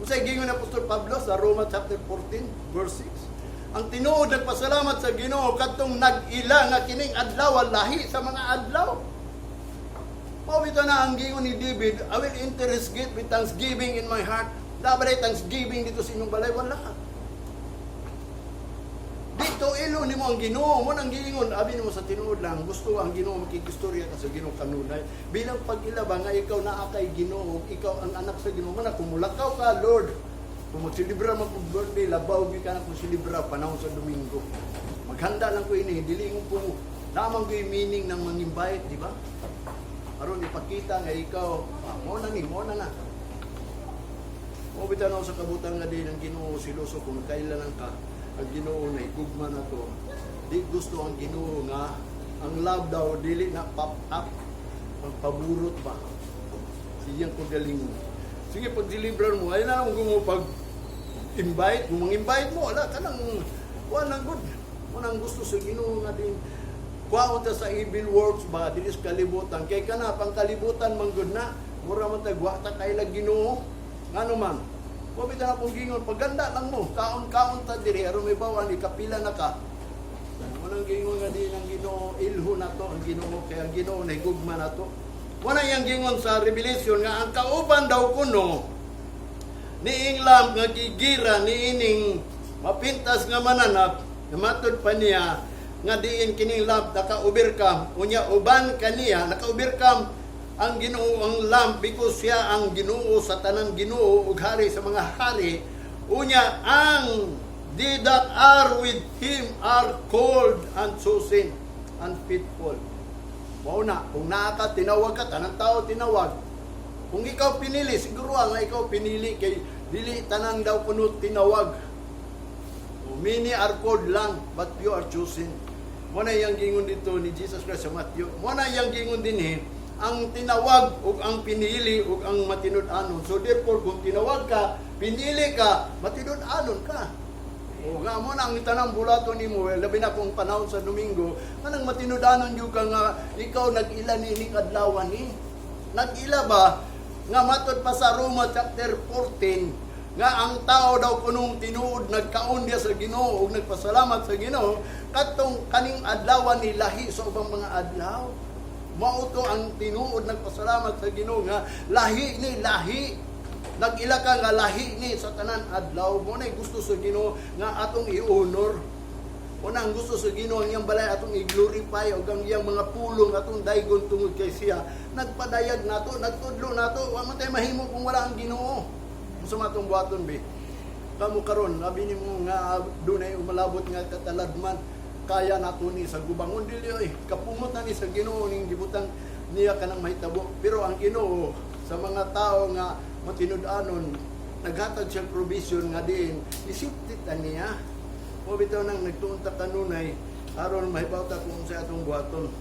Unsay gingon ni Apostol Pablo sa Roma chapter 14 verse 6? Ang tinuod nagpasalamat sa Ginoo kadtong nag-ila nga kining adlaw lahi sa mga adlaw. Mao bitaw na ang gingon ni David, "I will enter his gate with thanksgiving in my heart." Dapat ay thanksgiving dito sa inyong balay, wala. Dito ilo nimo ang Ginoo, mo nang giingon, abi nimo sa tinuod lang, gusto ang Ginoo makikistorya ka sa Ginoo kanunay. Bilang pag-ila ba nga ikaw naa kay Ginoo, ikaw ang anak sa Ginoo, man kung mulakaw ka, Lord, kung magsilibra man kung birthday, labaw gyud ka na kung silibra panahon sa Domingo. Maghanda lang ko ini, dili mo po lamang ko yung meaning ng mang-invite, di ba? Aron ipakita nga ikaw, ah, mo na ni, mo na na. Mo bitaw na sa kabutan nga din ang Ginoo siloso kung kailan ka ang Ginoo na higugma na to. Di gusto ang Ginoo nga ang love daw dili na pop up, magpaburot ba. Siyang kung galing. Sige, pag deliver mo, ay na lang kung mo pag invite, kung mang-invite mo, wala ka nang, wala nang good. Wala nang gusto sa Ginoo nga din. Kuwaon ta sa evil works ba, dili sa kalibutan. Kay kana, pang kalibutan man gud na, mura man tag, wa ta kailag Ginoo. Ngano man? Wa bitaw na kung gingon, paganda lang mo, kaon-kaon ta diri, aron may bawan, ikapila na ka. Walang gingon nga din ang Ginoo, ilho na to ang Ginoo, kaya ang Ginoo na higugma na to. Wala yang gingon sa Revelation nga ang kauban daw kuno niing lamp nga gigira niining mapintas nga mananap nga matud pa niya nga diin kining lamp naka-overcome, unya uban kaniya naka-overcome ang Ginoo, ang lamp, because siya ang Ginoo sa tanang Ginoo ug hari sa mga hari. Unya ang they that are with him are called and chosen and faithful. Mao na, kung naa ka, tinawag ka, tanang tao tinawag. Kung ikaw pinili, siguro nga ikaw pinili kay dili tanang daw kuno tinawag. O, many are called lang, but you are chosen. Mo na iyang gingon dito ni Jesus Christ sa Matthew. Mo na iyang gingon din ang tinawag ug ang pinili ug ang matinud-anon. So therefore, kung tinawag ka, pinili ka, matinud-anon ka. O nga mo na ang tanang bulato nimo, labi na kung panahon sa Domingo, kanang matinud-anon gyud ka nga ikaw nag-ila nining adlaw ni. Nag-ila ba nga matod pa sa Roma chapter 14 nga ang tao daw kunong tinuod nagkaon diya sa Ginoo ug nagpasalamat sa Ginoo kadtong kaning adlaw ni lahi sa ubang mga adlaw. Mao to ang tinuod nagpasalamat sa Ginoo nga lahi ni lahi. Nag-ila ka nga lahi ni sa tanan adlaw. Mo na gusto sa Ginoo nga atong i-honor. Una ang gusto sa Ginoo ang iyang balay atong i-glorify ug ang iyang mga pulong atong daygon tungod kay siya. Nagpadayag nato, nagtudlo nato, wa man tay mahimo kung wala ang Ginoo. Unsa man atong buhaton be? Kamo karon, labi nimo nga dunay umalabot nga kataladman, kaya nato ni sa gubangon dili oy. Kapungot na ni sa Ginoo ning gibutang niya kanang mahitabo. Pero ang Ginoo sa mga tao nga matinud-anon naghatag siya provision nga diin isiptit niya. Mo bitaw nang nagtuon ta kanunay aron mahibaw ta kung sa atong buhaton.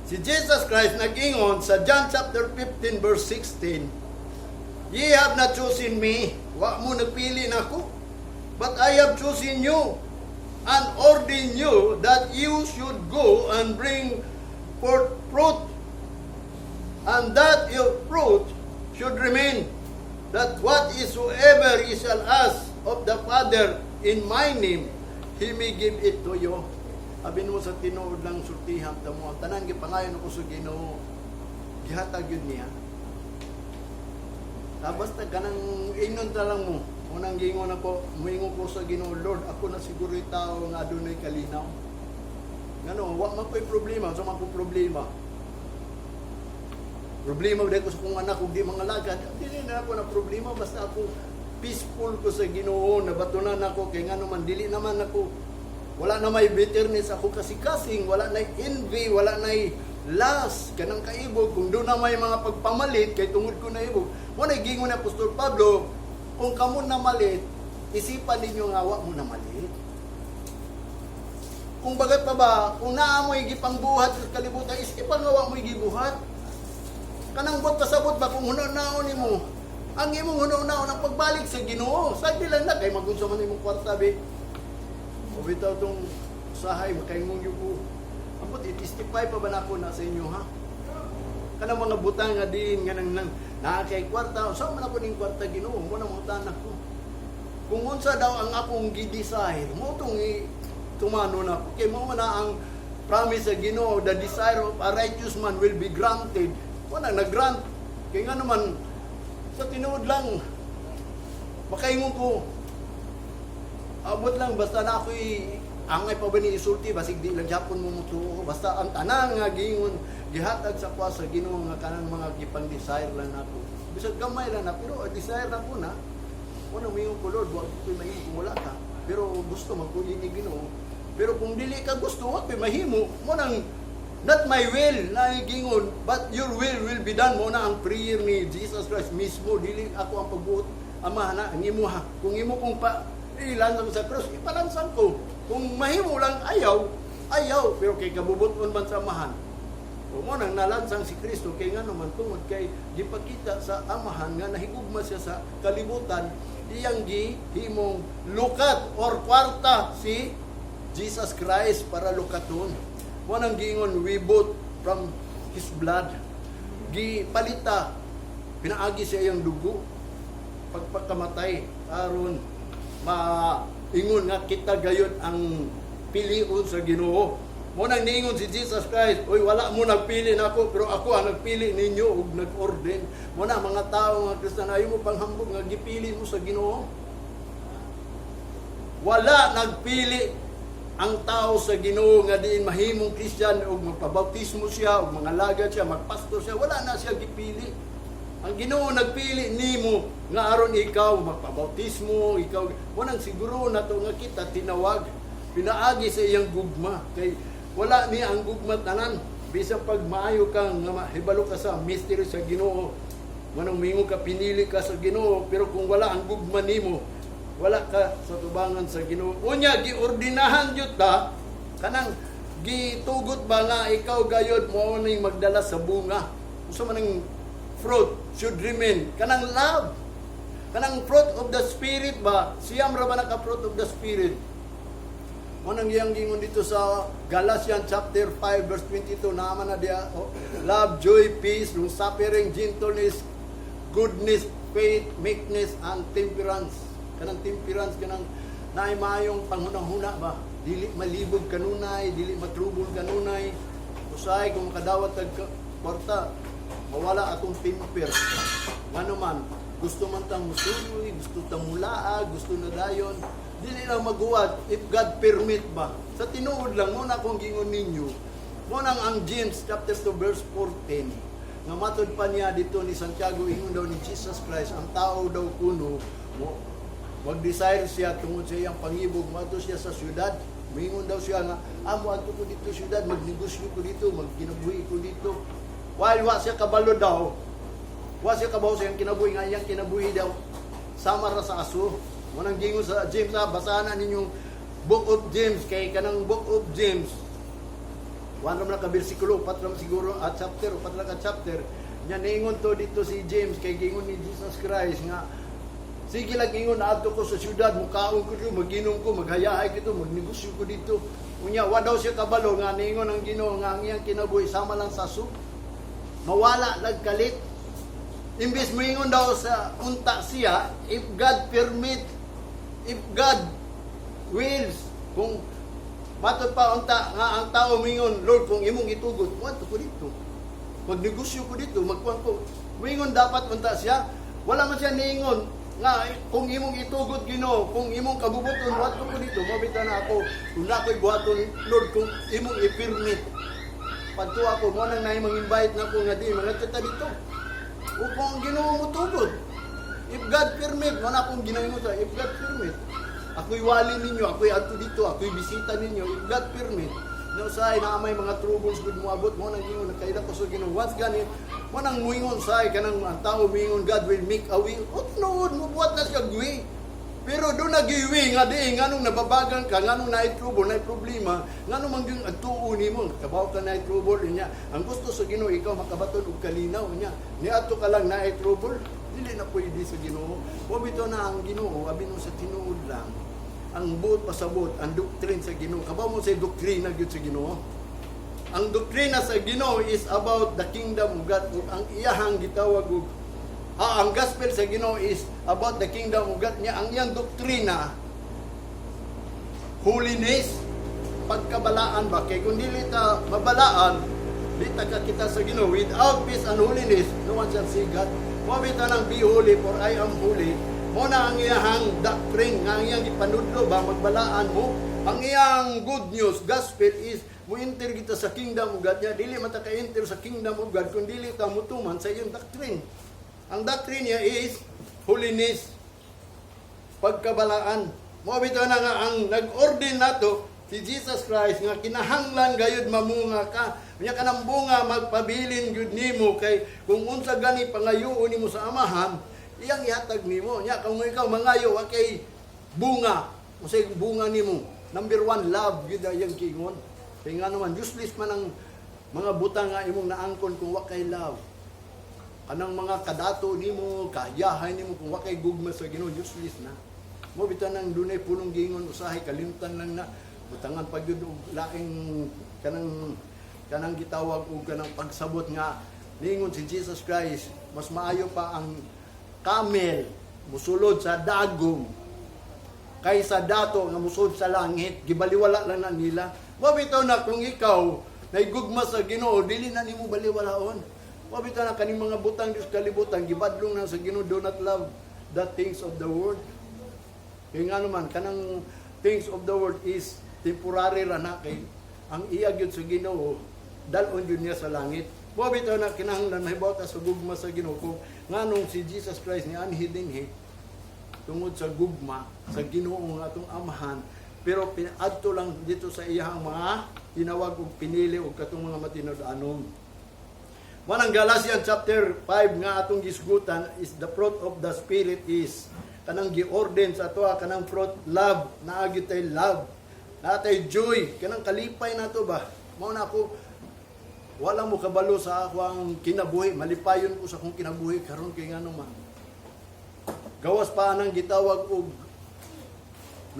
Si Jesus Christ nag-ingon sa John chapter 15 verse 16, "Ye have not chosen me," wa mo nagpili nako, "but I have chosen you and ordained you that you should go and bring forth fruit, and that your fruit should remain, that whatsoever ye shall ask of the Father in my name, He may give it to you." Abi mo sa tinuod lang sultihan ta mo, ang tanan gipangayon ko sa Ginoo, gihatag yun niya. Basta kanang ingon ta lang mo. Unang gingon ako, muingon ko sa Ginoo, "Lord, ako na siguro yung tao nga adunay kalinaw." Ngano, wa man ko'y problema, sa man ko problema. Problema ba ko sa kong anak ug di mga lagad? Dili na ako na problema, basta ako peaceful ko sa Ginoo, nabatunan ako kay ngano man dili naman ako, wala na may bitterness ako kasing-kasing, wala na envy, wala na lust, kanang kaibog, kung doon na may mga pagpamalit, kay tungod ko na ibog. Wala gingon ni Apostol Pablo, kung kamo na malit, isipan ninyo nga wa mo na malit. Kung bagat pa ba, kung naa mo'y gipangbuhat sa kalibutan, isipan nga wa mo'y gibuhat. Kanang buot pasabot ba kung hunaw-naon nimo, ang imong hunaw-naon ang pagbalik sa Ginoo. Sagdi lang na kay magunsa man imong kwarta be. O bitaw tong usahay makaingon gyud ko. Ambot i-testify pa ba nako na sa inyo, ha? Kanang mga butang nga diin nga nang nang naa kay kwarta, unsa man ako ning kwarta, Ginoo, mo na mangutana ko. Kung unsa daw ang akong gi-desire, mo tong tumano na ko. Kay mao man na ang promise sa Ginoo, "The desire of a righteous man will be granted." Wala nag-grant. Kay nga naman, sa tinuod lang, makaingon ko, abot lang, basta na ako'y angay pa ba ni isulti, basig di lang Japon mo mutuo. Basta ang tanan nga giingon, gihatag sa kwa sa Ginoo nga kanang mga gipang-desire lang nako. Bisag gamay lang na, pero desire na ko na. Wala moingon ko, "Lord, wa ko'y mahimo kung wala ka." Pero gusto man ko ni Ginoo. Pero kung dili ka gusto, wa ko'y mahimo. Mo nang "Not my will na gingon, but your will be done." Mo na ang prayer ni Jesus Christ mismo. "Dili ako ang pagbuot, Ama na, ang imuha. Kung imo kong pa ilansang sa krus, ipalansang ko. Kung mahimo lang, ayaw, ayaw." Pero kay kabubuton man sa Amahan. O mo nang nalansang si Kristo kay nga naman tungod kay gipakita sa Amahan nga nahigugma siya sa kalibutan, iyang gihimong lukat or kwarta si Jesus Christ para lukaton. Mo nang giingon, we bought from His blood. Gipalita pinaagi sa iyang dugo pagpakamatay aron maingon nga kita gayud ang piliun sa Ginoo. Mo nang niingon si Jesus Christ, "Uy, wala mo nagpili nako, pero ako ang nagpili ninyo ug nag-ordain." Mo na mga tao nga Kristiyan, ayaw mo panghambog nga gipili mo sa Ginoo. Wala nagpili ang tao sa Ginoo nga diin mahimong Kristiyan ug magpabautismo siya ug mga lagad siya, magpastor siya, wala na siya gipili. Ang Ginoo nagpili nimo nga aron ikaw magpabautismo, ikaw wanang siguro nato nga kita tinawag pinaagi sa iyang gugma, kay wala niya ang gugma tanan. Bisan pag maayo ka nga mahibalo ka sa mystery sa Ginoo, manong mingon ka pinili ka sa Ginoo, pero kung wala ang gugma nimo, wala ka sa tubangan sa Ginoo. Unya giordinahan jud ta, kanang gitugot ba nga ikaw gayod mo ning magdala sa bunga. Unsa man ang fruit should remain? Kanang love. Kanang fruit of the Spirit ba? Siyam ra ba naka fruit of the Spirit? Mo nang iyang gingon dito sa Galatians chapter 5 verse 22, naman na diya, oh, love, joy, peace, long suffering, gentleness, goodness, faith, meekness, and temperance. Kanang temperance, kanang naay maayong panghunahuna ba? Dili malibog kanunay, dili matrubol kanunay. Usahay kung makadawat tag kwarta, mawala atong temper. Ngano man, gusto man tang musuloy, gusto tang mulaa, gusto na dayon. Dili lang maguwat if God permit ba. Sa tinuod lang mo na akong gingon ninyo. Mo nang ang James chapter 2 verse 14 nga matod pa niya dito ni Santiago, ingon daw ni Jesus Christ, ang tao daw kuno mo mag-desire siya tungod sa iyang pangibog, moadto siya sa syudad. Mingon daw siya nga, "Amo adto ko dito syudad, magnegosyo ko dito, magkinabuhi ko dito." While wa siya kabalo daw, wa siya kabaw sa iyang kinabuhi nga iyang kinabuhi daw sama ra sa aso. Mo nang gingon sa James ha, basahan na ninyong Book of James, kay kanang Book of James one ra man ka bersikulo, upat ra man siguro at chapter, upat ra ka chapter. Nya niingon to dito si James kay gingon ni Jesus Christ nga sige lang ingon, "Adto ko sa syudad, mukaon ko dito, maginom ko, maghayahay ko dito, magnegosyo ko dito." Unya wa daw siya kabalo nga niingon ang Ginoo nga ang iyang kinabuhi sama lang sa aso. Mawala nagkalit. Imbes moingon daw sa unta siya, "If God permit, if God wills," kung matod pa unta nga ang tao mingon, "Lord, kung imong itugot, muadto ko dito. Magnegosyo ko dito, magkuhan ko." Moingon dapat unta siya. Wala man siya niingon nga, "Kung imong itugot, Ginoo, kung imong kabubuton, muadto ko dito." Mao na ako, kung na ako'y buhaton, "Lord, kung imong i-permit, padto ako." Mo nang naay mang-invite na ako nga di mga ta dito. O kung ang Ginoo mo tugot. If God permit, mo na akong ginaingon sa if God permit. Ako'y wali ninyo, ako'y adto dito, ako'y bisita ninyo, if God permit. No say na may mga troubles gud moabot, mo nang ingon nagkaila ko sa Ginoo. Once gani mo nang muingon say kanang ang tao muingon, "God will make a way." O tinuod mo buhat na siya way. Pero do nagiwi nga di nganong nababagan ka, nganong naay trouble, naay problema, nganong man gyud agtuo nimo, kabaw ka naay trouble niya. Ang gusto sa Ginoo ikaw makabaton og kalinaw niya. Niadto ka lang naay trouble, dili na pwede sa Ginoo. Mo bitaw na ang Ginoo abi no sa tinuod lang. Ang buot pasabot, ang doctrine sa Ginoo. Kabaw mo sa doktrina gyud sa Ginoo. Ang doktrina sa Ginoo is about the kingdom of God ug ang iyahang gitawag og ang gospel sa Ginoo is about the kingdom of God niya. Ang iyang doktrina, holiness, pagkabalaan ba, kay kung dili ta mabalaan, di ta kakita sa Ginoo. Without peace and holiness, no one shall see God. Mo bitaw nang "Be holy, for I am holy." Mo na ang iyahang doctrine nga ang iyang gipanudlo ba, magbalaan mo. Ang iyang good news, gospel, is mo enter kita sa kingdom of God niya. Dili man ta ka-enter sa kingdom of God kung dili ta mutuman sa iyang doctrine. Ang doctrine niya is holiness, pagkabalaan. Mo bitaw na nga ang nag-ordain nato si Jesus Christ nga kinahanglan gayud mamunga ka. Unya kanang bunga magpabilin gyud nimo, kay kung unsa gani pangayoon nimo sa Amahan, iyang ihatag nimo. Nya kung ikaw mangayo, wa kay bunga, unsay bunga nimo? Number one, love gyud ang iyang giingon. Kay nga naman, useless man ang mga butang nga imong naangkon kung wa kay love. Kanang mga kadato nimo, kayahay nimo, kung wa kay gugma sa Ginoo, useless na. Mo bitaw nang dunay punong gingon, usahay kalimtan lang na, butangan pa gyud og laing kanang gitawag og kanang pagsabot nga ningon si Jesus Christ, mas maayo pa ang camel musulod sa dagom kaysa dato nga musulod sa langit. Gibaliwala lang na nila. Mo bitaw na kung ikaw naigugma sa Ginoo, dili na nimo baliwalaon. Mo bitaw na kaning mga butang Dios kalibutan, gibadlong na sa Ginoo. Do not love the things of the world. Kay nga naman, kanang things of the world is temporary ra na, kay ang iya gyud sa Ginoo, dal-on gyud niya sa langit. Mo bitaw na kinahanglan mahibaw ta sa gugma sa Ginoo kung nganong si Jesus Christ ni anhi dinhi, tungod sa gugma sa Ginoo nga atong Amahan, pero adto lang dito sa iyang mga tinawag og pinili og katong mga matinud-anon. Mao nang Galatians chapter 5 nga atong gisgutan is the fruit of the Spirit is kanang gi-ordain sa atoa, kanang fruit, love, naa gyud tay love, naa tay joy, kanang kalipay nato ba. Mao na ako wala mo kabalo sa ako ang kinabuhi, malipayon ko sa akong kinabuhi karon, kay ngano man, gawas pa nang gitawag og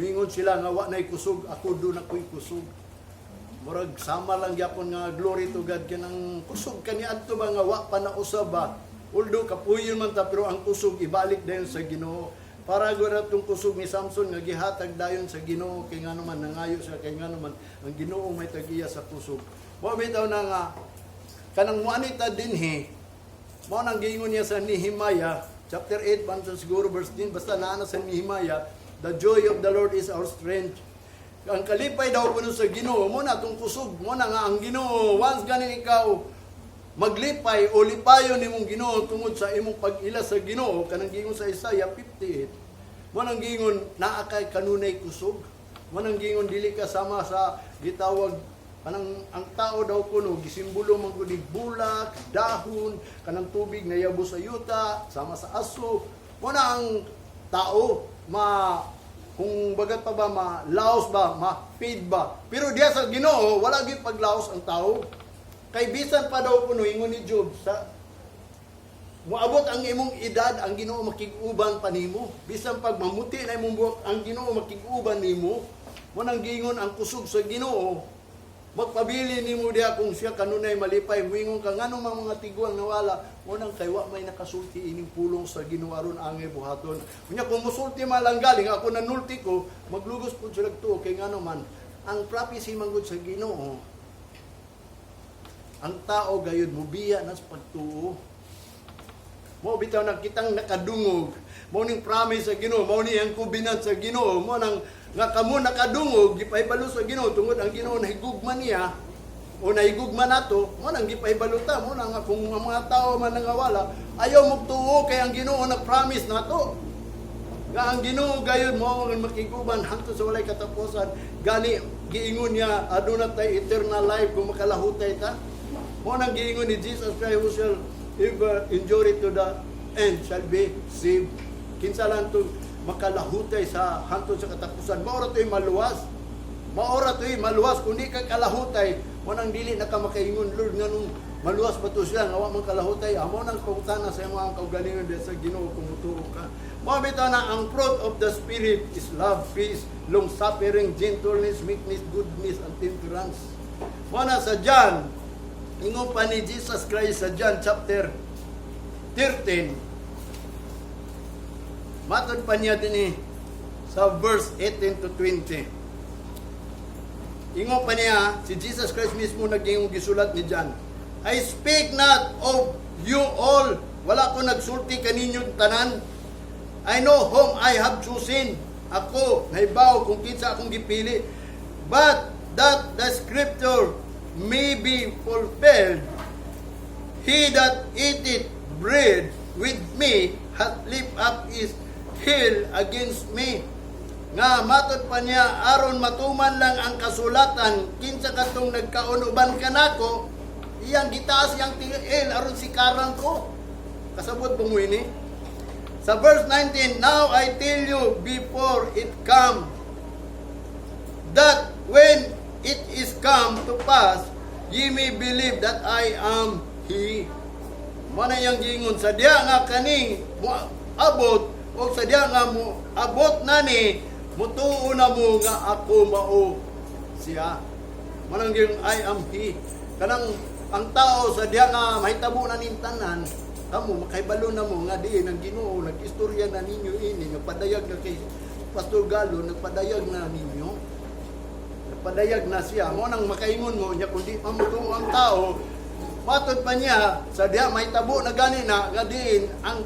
mingon sila nga wa nay kusog, ako duna ko'y kusog. Murag sama lang gyapon nga glory to God, kanang kusog kani adto ba nga wa pa na usab ba. Although kapuyon man ta, pero ang kusog ibalik dayon sa Ginoo. Para gud atong kusog ni Samson nga gihatag dayon sa Ginoo, kay ngano man nangayo siya, kay ngano man ang Ginoo may tag-iya sa kusog. Mao bitaw na nga kanang muani ta dinhi, mao nang giingon niya sa Nehemiah chapter 8 man sa siguro verse 10, basta naa na sa Nehemiah, "The joy of the Lord is our strength." Ang kalipay daw kuno sa Ginoo mo na atong kusog. Mo na nga ang Ginoo, once ganin ikaw maglipay o lipayon nimong Ginoo tungod sa imong pag-ila sa Ginoo, kanang giingon sa Isaiah 58. Mo nang giingon naa kay kanunay kusog. Mo nang giingon dili ka sama sa gitawag kanang ang tao daw kuno gisimbolo man gud og bulak, dahon, kanang tubig na yabo sa yuta, sama sa aso. Mo na ang tao ma kung bagat pa ba, ma-laos ba, ma-feed ba. Pero diya sa Ginoo, wala gyud paglaos ang tao. Kay bisan pa daw kuno, ingon ni Job, sa moabot ang imong edad, ang Ginoo makig-uban pa nimo. Bisan pag mamuti na imong buhok, ang Ginoo makig-uban nimo. Mo nang giingon ang kusog sa Ginoo magpabili nimo diha kung siya kanunay malipay. Muingon ka, "Ngano mga mga tiguang nawala?" Mo nang kay wa may nakasulti ining pulong sa Ginoo aron angay buhaton. Unya kung musulti man lang galing ako, nanulti ko, maglugos pud sila tuo, kay ngano man ang prophecy man gud sa Ginoo, ang tao gayud mubiya na sa pagtuo. Mo bitaw na kitang nakadungog, mo ning promise sa Ginoo, mo ni ang covenant sa Ginoo, mo nang nga kamo nakadungog, gipahibalo sa Ginoo tungod ang Ginoo nahigugma niya o nahigugma nato, mo nang gipahibalo ta. Mo nang nga kung ang mga tao man nangawala, ayaw magtuo, kay ang Ginoo nag-promise nato. Nga ang Ginoo gayud mo ang makiguban hangtod sa walay katapusan. Gani giingon niya aduna tay eternal life kung makalahutay ta. Mo nang giingon ni Jesus Christ, "Who shall ever endure it to the end shall be saved." Kinsa lang to makalahutay sa hangtod sa katapusan, maura to'y maluwas. Maura to'y maluwas. Kung di ka kalahutay, mo nang dili na ka makaingon, "Lord, nganong maluwas ba to siya nga wa man kalahutay?" Amo nang pangutana sa imong ang kaugalingon diha sa Ginoo kung mutuo ka. Mo bitaw na ang fruit of the Spirit is love, peace, long suffering, gentleness, meekness, goodness, and temperance. Mao na sa John, ingon pa ni Jesus Christ sa John chapter 13, matod pa niya dinhi sa verse 18 to 20. Ingon pa niya, si Jesus Christ mismo naging gisulat ni John, "I speak not of you all." Wala ko nagsulti kaninyo tanan. "I know whom I have chosen." Ako, nahibaw kung kinsa akong gipili. "But that the scripture may be fulfilled, 'He that eateth bread with me hath lift up his heel against me.'" Nga matod pa niya, aron matuman lang ang kasulatan, kinsa katong nagkaon uban kanako, iyang gitaas iyang tiil aron sikaran ko. Kasabot ba mo ini? Sa verse 19, "Now I tell you before it come, that when it is come to pass, ye may believe that I am He." Mao na iyang giingon sa diya nga kaning mo abot o sa diya nga mo abot na ni, mutuo na mo nga ako mao siya. Mao nang giingon, "I am He." Kanang ang tao sa diya nga mahitabo na ning tanan, kamo makahibalo na mo nga diin ang Ginoo nag-istorya na ninyo ini, nagpadayag na kay Pastor Galo, nagpadayag na ninyo. Nagpadayag na siya. Mao nang makaingon mo niya kung di pa mutuo ang tao, matod pa niya sa diha mahitabo na gani na nga diin ang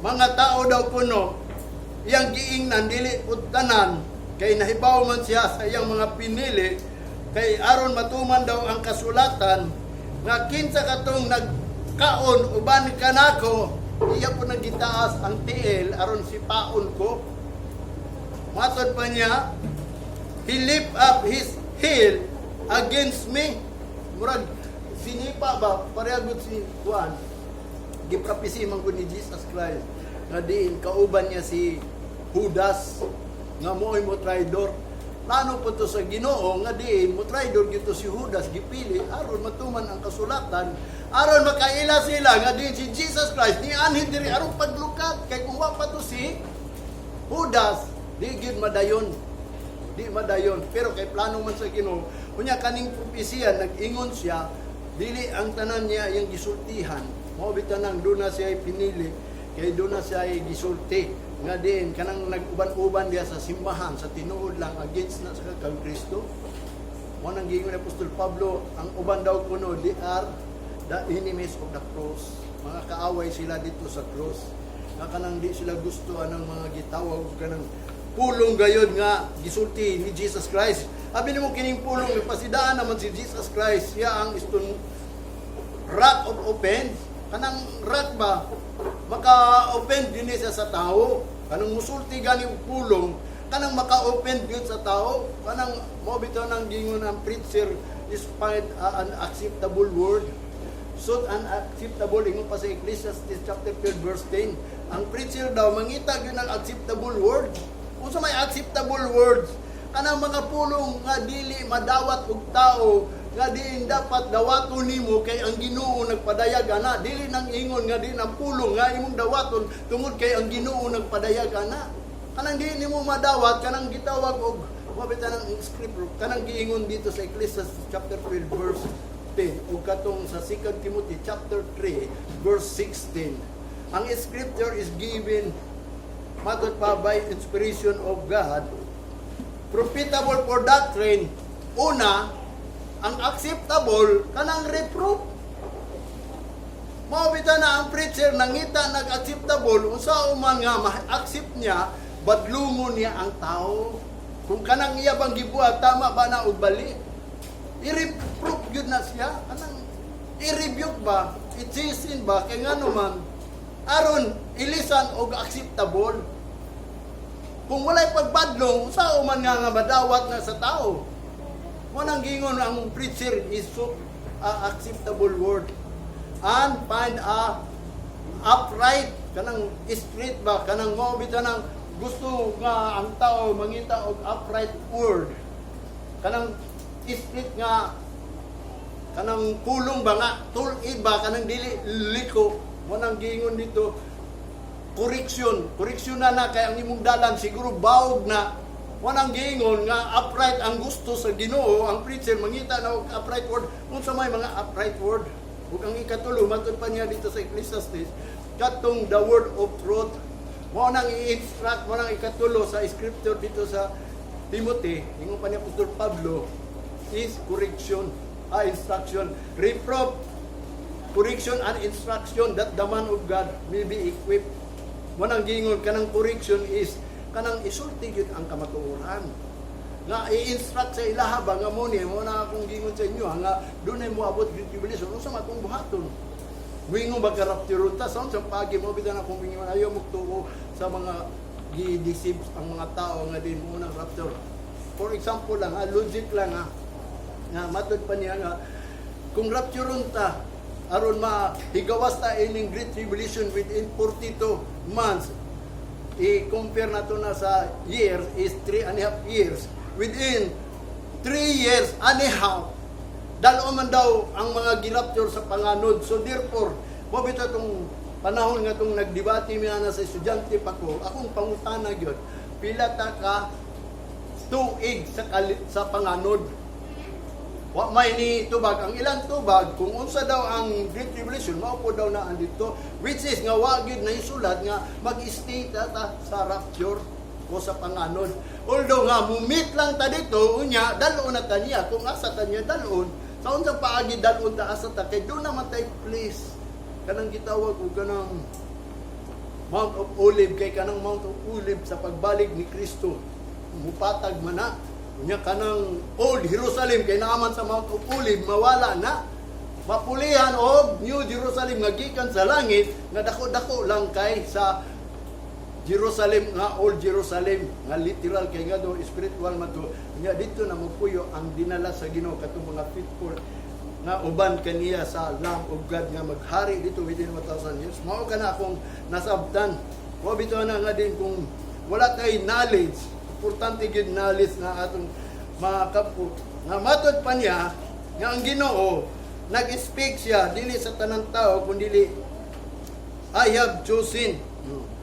mga tao daw kuno iyang giingnan dili pud tanan kay nahibaw man siya sa iyang mga pinili, kay aron matuman daw ang kasulatan nga kinsa katong nagkaon uban kanako, iya po nagitaas ang tiil aron sipaon ko. Matod pa niya, "He lift up his heel against me." Murag sinipa ba, pareha gud si Juan. Giprapisi man gud ni Jesus Christ nga diin kauban niya si Judas nga mo'y mo traidor. Plano po to sa Ginoo nga diin mo traidor gito si Judas, gipili aron matuman ang kasulatan, aron makaila sila nga diin si Jesus Christ ni anhin diri aron paglukat, kay kung wa pa to si Judas, di gyud madayon, di madayon. Pero kay plano man sa Ginoo. Unya kaning propesiya, nag-ingon siya, dili ang tanan niya iyang gisultihan. Mao bitaw nang doon na siya pinili, kay doon na siya gisulti nga diin kanang nag-uban-uban diya sa simbahan sa tinuod lang, against na sa kang Kristo. Mao nang giingon ni Apostol Pablo, ang uban daw kuno, they are the enemies of the cross. Mga kaaway sila dito sa cross. Nga kanang di sila gusto anang mga gitawag kanang pulong gayod nga gisulti ni Jesus Christ. Abi nimo kining pulong, pasidaan naman si Jesus Christ. Siya ang stone, rock of offense. Kanang rock ba, maka-offend yun siya sa tao. Kanang musulti gani og pulong, kanang maka-offend yun sa tao. Kanang mo bitaw nang gingon ang preacher is find an acceptable word. So an acceptable, ingon pa sa Ecclesiastes chapter 12 verse 10. Ang preacher daw mangita gyud ng acceptable word. Unsa may acceptable words? Kanang mga pulong nga dili madawat og tao, nga diin dapat dawaton nimo kay ang Ginoo nagpadayag ana. Dili nang ingon nga diin ang pulong nga imong dawaton tungod kay ang Ginoo nagpadayag ana. Kanang dili nimo madawat, kanang gitawag og mabita ng scripture, kanang giingon dito sa Ecclesiastes chapter 12 verse 10 ug katong sa 2 Timothy chapter 3 verse 16. Ang scripture is given, matod pa, by inspiration of God, profitable for doctrine. Una, ang acceptable kanang reproof. Mao bitaw na ang preacher nangita nag-acceptable, unsa man nga ma-accept niya, badlungon niya ang tao. Kung kanang iya bang gibuhat, tama ba na og bali? I-reproof gyud na siya. Kanang i-rebuke ba? I-chasten ba? Kay ngano man, aron ilisan og acceptable. Kung walay pagbadlong, unsa man nga nga madawat na sa tao? Mo nang gingon ang preacher is so acceptable word. And find a upright, kanang straight ba, kanang mao bitaw nang gusto nga ang tao mangita og upright word, kanang straight nga kanang pulong ba nga tul-id ba, kanang dili liko. Mo nang giingon dito, correction, correction na na kay ang imong dalan siguro bawog na. Wanang giingon nga upright ang gusto sa Ginoo, ang preacher mangita na og upright word. Unsa may mga upright word? Ug ang ikatulo, matud pa niya dito sa Ecclesiastes, katong the word of truth. Mao nang i-instruct, mao nang ikatulo sa scripture dito sa Timothy, ingon pa ni Apostol Pablo, is correction, instruction, reproof, correction and instruction that the man of God may be equipped. Mao nang giingon kanang correction is kanang isulti gyud ang kamatuoran. Nga i-instruct sa ilaha ba nga mo ni mo na akong giingon sa inyo ha, nga dunay moabot great tribulation, unsa man atong buhaton? Muingon ba ka rapture ta sa unsang pagi mo bitan akong mingon ayaw mo tuo sa mga gi-deceive ang mga tao nga di mo nang rapture. For example lang, ha, logic lang ha, nga matud pa niya nga kung rapture ta aron mahigawas ta ining great tribulation within 42 months, i-compare na to na sa years is 3.5 years. Within 3 years and a half, dalo man daw ang mga girapture sa panganod. So therefore, mo bitaw tong panahon nga tong nagdebate mi ana sa estudyante pa ko, akong pangutana gyud, pila ta ka tuig sa panganod? Wa may ni tubag ang ilang tubag kung unsa daw ang Great Tribulation, mao po daw na andito, which is nga wa gyud na isulat nga mag-stay ta, ta sa rapture o sa panganod. Although nga mumit lang ta dito, unya dalon na ta niya kung asa ta niya dalon. Sa unsang paagi dalon ta, asa ta, kay doon naman tay place kanang gitawag og kanang Mount of Olive, kay kanang Mount of Olive sa pagbalik ni Kristo mupatag man na. Unya kanang Old Jerusalem kay naaman sa Mount of Olive mawala na, mapulihan og New Jerusalem nga gikan sa langit nga dako-dako lang kay sa Jerusalem nga Old Jerusalem nga literal, kay nga do spiritual man to. Nya dito na mopuyo ang dinala sa Ginoo, katong mga faithful nga uban kaniya sa Lamb of God nga maghari dito within 1,000 years. Mao kana akong nasabtan. Wa bitaw na nga din kung wala tay knowledge, importante gyud knowledge na atong makaput. Nga matod pa niya nga ang Ginoo nag-speak siya dili sa tanang tao kundi I have chosen.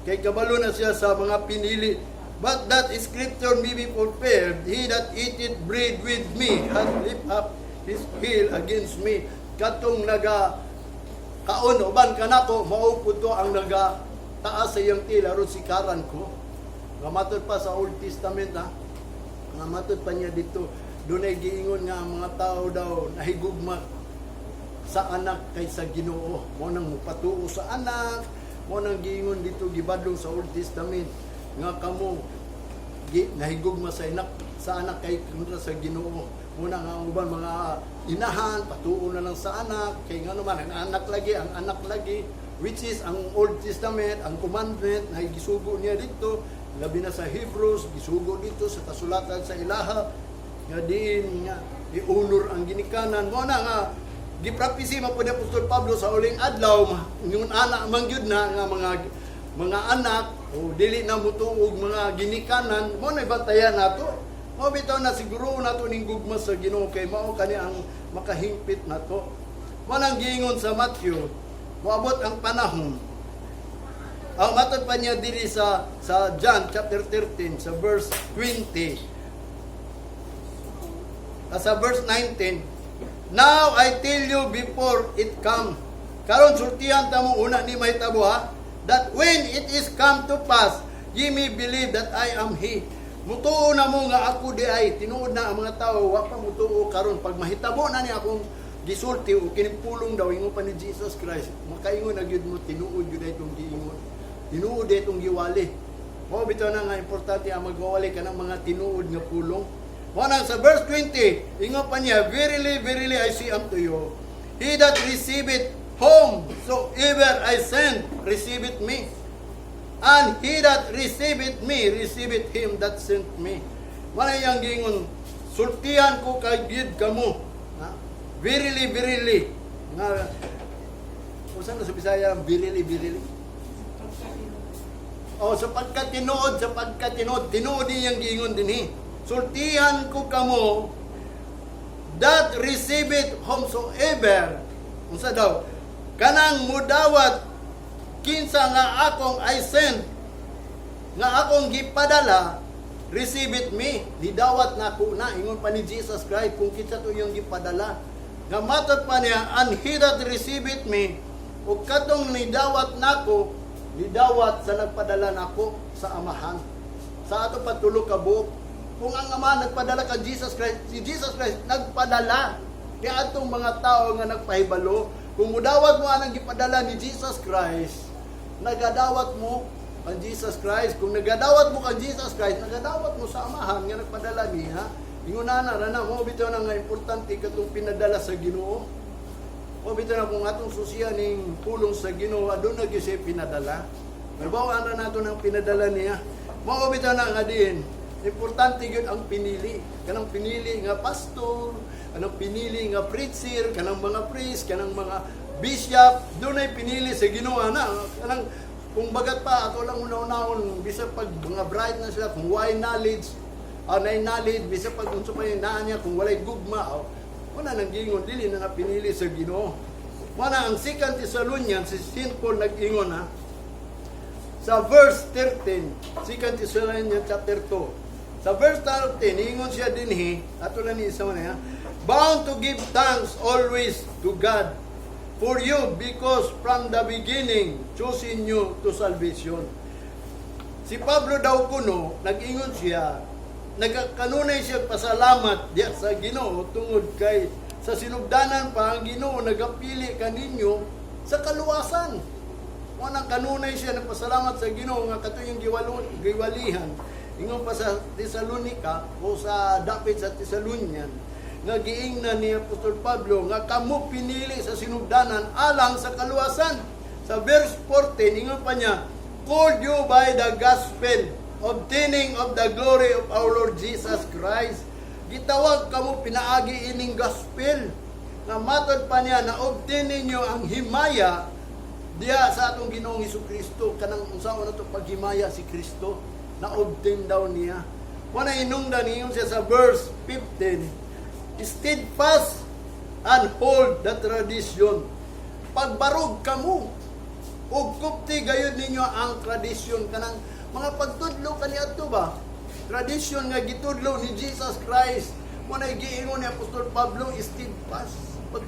Kay kabalo na siya sa mga pinili. But that scripture may be fulfilled, "He that eateth bread with me hath lift up his heel against me." Katong naga kaon uban kanako, mao pud to ang naga taas sa iyang tiil aron sikaran ko. Nga matod pa sa Old Testament ha. Nga matod pa niya dito, dunay giingon nga ang mga tao daw nahigugma sa anak kaysa Ginoo. Mo nang mupatuo sa anak, mo nang giingon dito, gibadlong sa Old Testament nga kamo nahigugma sa anak kay kontra sa Ginoo. Muna nga ang uban mga inahan patuo na lang sa anak kay ngano man ang anak lagi, ang anak lagi, which is ang Old Testament, ang commandment na gisugo niya dito, labi na sa Hebrews, gisugo dito sa kasulatan sa ilaha nga diin nga i-honor ang ginikanan. Mo na nga giprapisi man po ni Apostol Pablo sa uling adlaw, ingon ana man gyud na nga mga anak o dili na mutuog mga ginikanan. Mo na bantayan nato. Mo bitaw na siguro nato ning gugma sa Ginoo kay mao kani ang makahingpit nato. Mo nang giingon sa Matthew, moabot ang panahon. Ang matod pa niya diri sa John chapter 13 sa verse 20. Sa verse 19, "Now I tell you before it come." Karon sultihan ta mo una ni mahitabo ha, "That when it is come to pass, ye may believe that I am He." Mutuo na mo nga ako di ay tinuod na. Ang mga tao wa pa mutuo karon. Pag mahitabo na ni akong gisulti o kining pulong daw, ingon pa ni Jesus Christ, makaingon na gyud mo, tinuod gyud itong giingon, tinuod itong giwali. Mao bitaw na nga importante ang magwawali ka ng mga tinuod nga pulong. Mao nang sa verse 20, ingon pa niya, "Verily, verily, I say unto you, he that receiveth whom soever I send, receiveth me. And he that receiveth me, receiveth him that sent me." Mao yang giingon, sultihan ko kay gid kamo. Ha? Verily, verily. Nga, kung saan na sa Bisaya, verily, verily. O, sa pagkatinuod, tinuod niyang giingon dinhi. Sultihan ko kamo, that receiveth whomsoever, unsa daw, kanang mudawat kinsa nga akong I send, nga akong gipadala, receiveth me, nidawat nako na, ingon pa ni Jesus Christ kung kinsa to iyang gipadala. Nga matod pa niya, and he that receiveth me, ug katong nidawat nako, nidawat sa nagpadala nako, sa Amahan. Sa ato pa tulo ka buok. Kung ang Ama nagpadala kang Jesus Christ, si Jesus Christ nagpadala ni atong mga tao nga nagpahibalo. Kung mudawat mo anang gipadala ni Jesus Christ, nagadawat mo kang Jesus Christ. Kung nagadawat mo kang Jesus Christ, nagadawat mo sa Amahan nga nagpadala niya. Ingon na na mo bitaw na nga importante katong pinadala sa Ginoo. O bitaw na kung atong susiya ning pulong sa Ginoo, aduna gyud siya pinadala. Pero na nato ng pinadala niya. Mao bitaw na nga din, importante gyud ang pinili. Kanang pinili nga pastor, kanang pinili nga preacher, kanang mga priest, kanang mga bishop, dunay pinili sa Ginoo na. Kanang kung bagat pa ato lang una-unahon, bisag pag mga bright na sila, kung why knowledge, nay knowledge, bisag pag unsa pa yung naa niya, kung walay gugma, oh, wala nang giingon, dili na napinili sa Ginoo. Wala ang Second Thessalonians, si St. Paul nag-ingon ha, sa verse 13, Second Thessalonians chapter 2. Sa verse 13, ingon siya dinhi, ato lang ni isa man niya, "Bound to give thanks always to God for you because from the beginning chosen you to salvation." Si Pablo daw kuno, nag-ingon siya, nagkanunay siya pasalamat diya sa Ginoo tungod kay sa sinugdanan pa ang Ginoo nagapili kaninyo sa kaluwasan. Mo nang kanunay siya nagpasalamat sa Ginoo nga kato yung giwalihan. Ingon pa sa Tesalonica o sa dapit sa Thessalonian nga giingnan ni Apostol Pablo nga kamo pinili sa sinugdanan alang sa kaluwasan. Sa verse 14, ingon pa niya, "Called you by the gospel, obtaining of the glory of our Lord Jesus Christ." Gitawag kamo pinaagi ining gospel. Nga matod pa niya na obtain ninyo ang himaya diya sa atong Ginoong Hesus Kristo. Kanang unsaon na to paghimaya si Kristo na obtain daw niya. Wala inungdan niyon siya sa verse 15, "Steadfast and hold the tradition." Pagbarog kamo ug kupti gayud ninyo ang tradisyon, kanang mga pagtudlo kaniadto ba, tradisyon nga gitudlo ni Jesus Christ. Mo na giingon ni Apostol Pablo, steadfast. Pag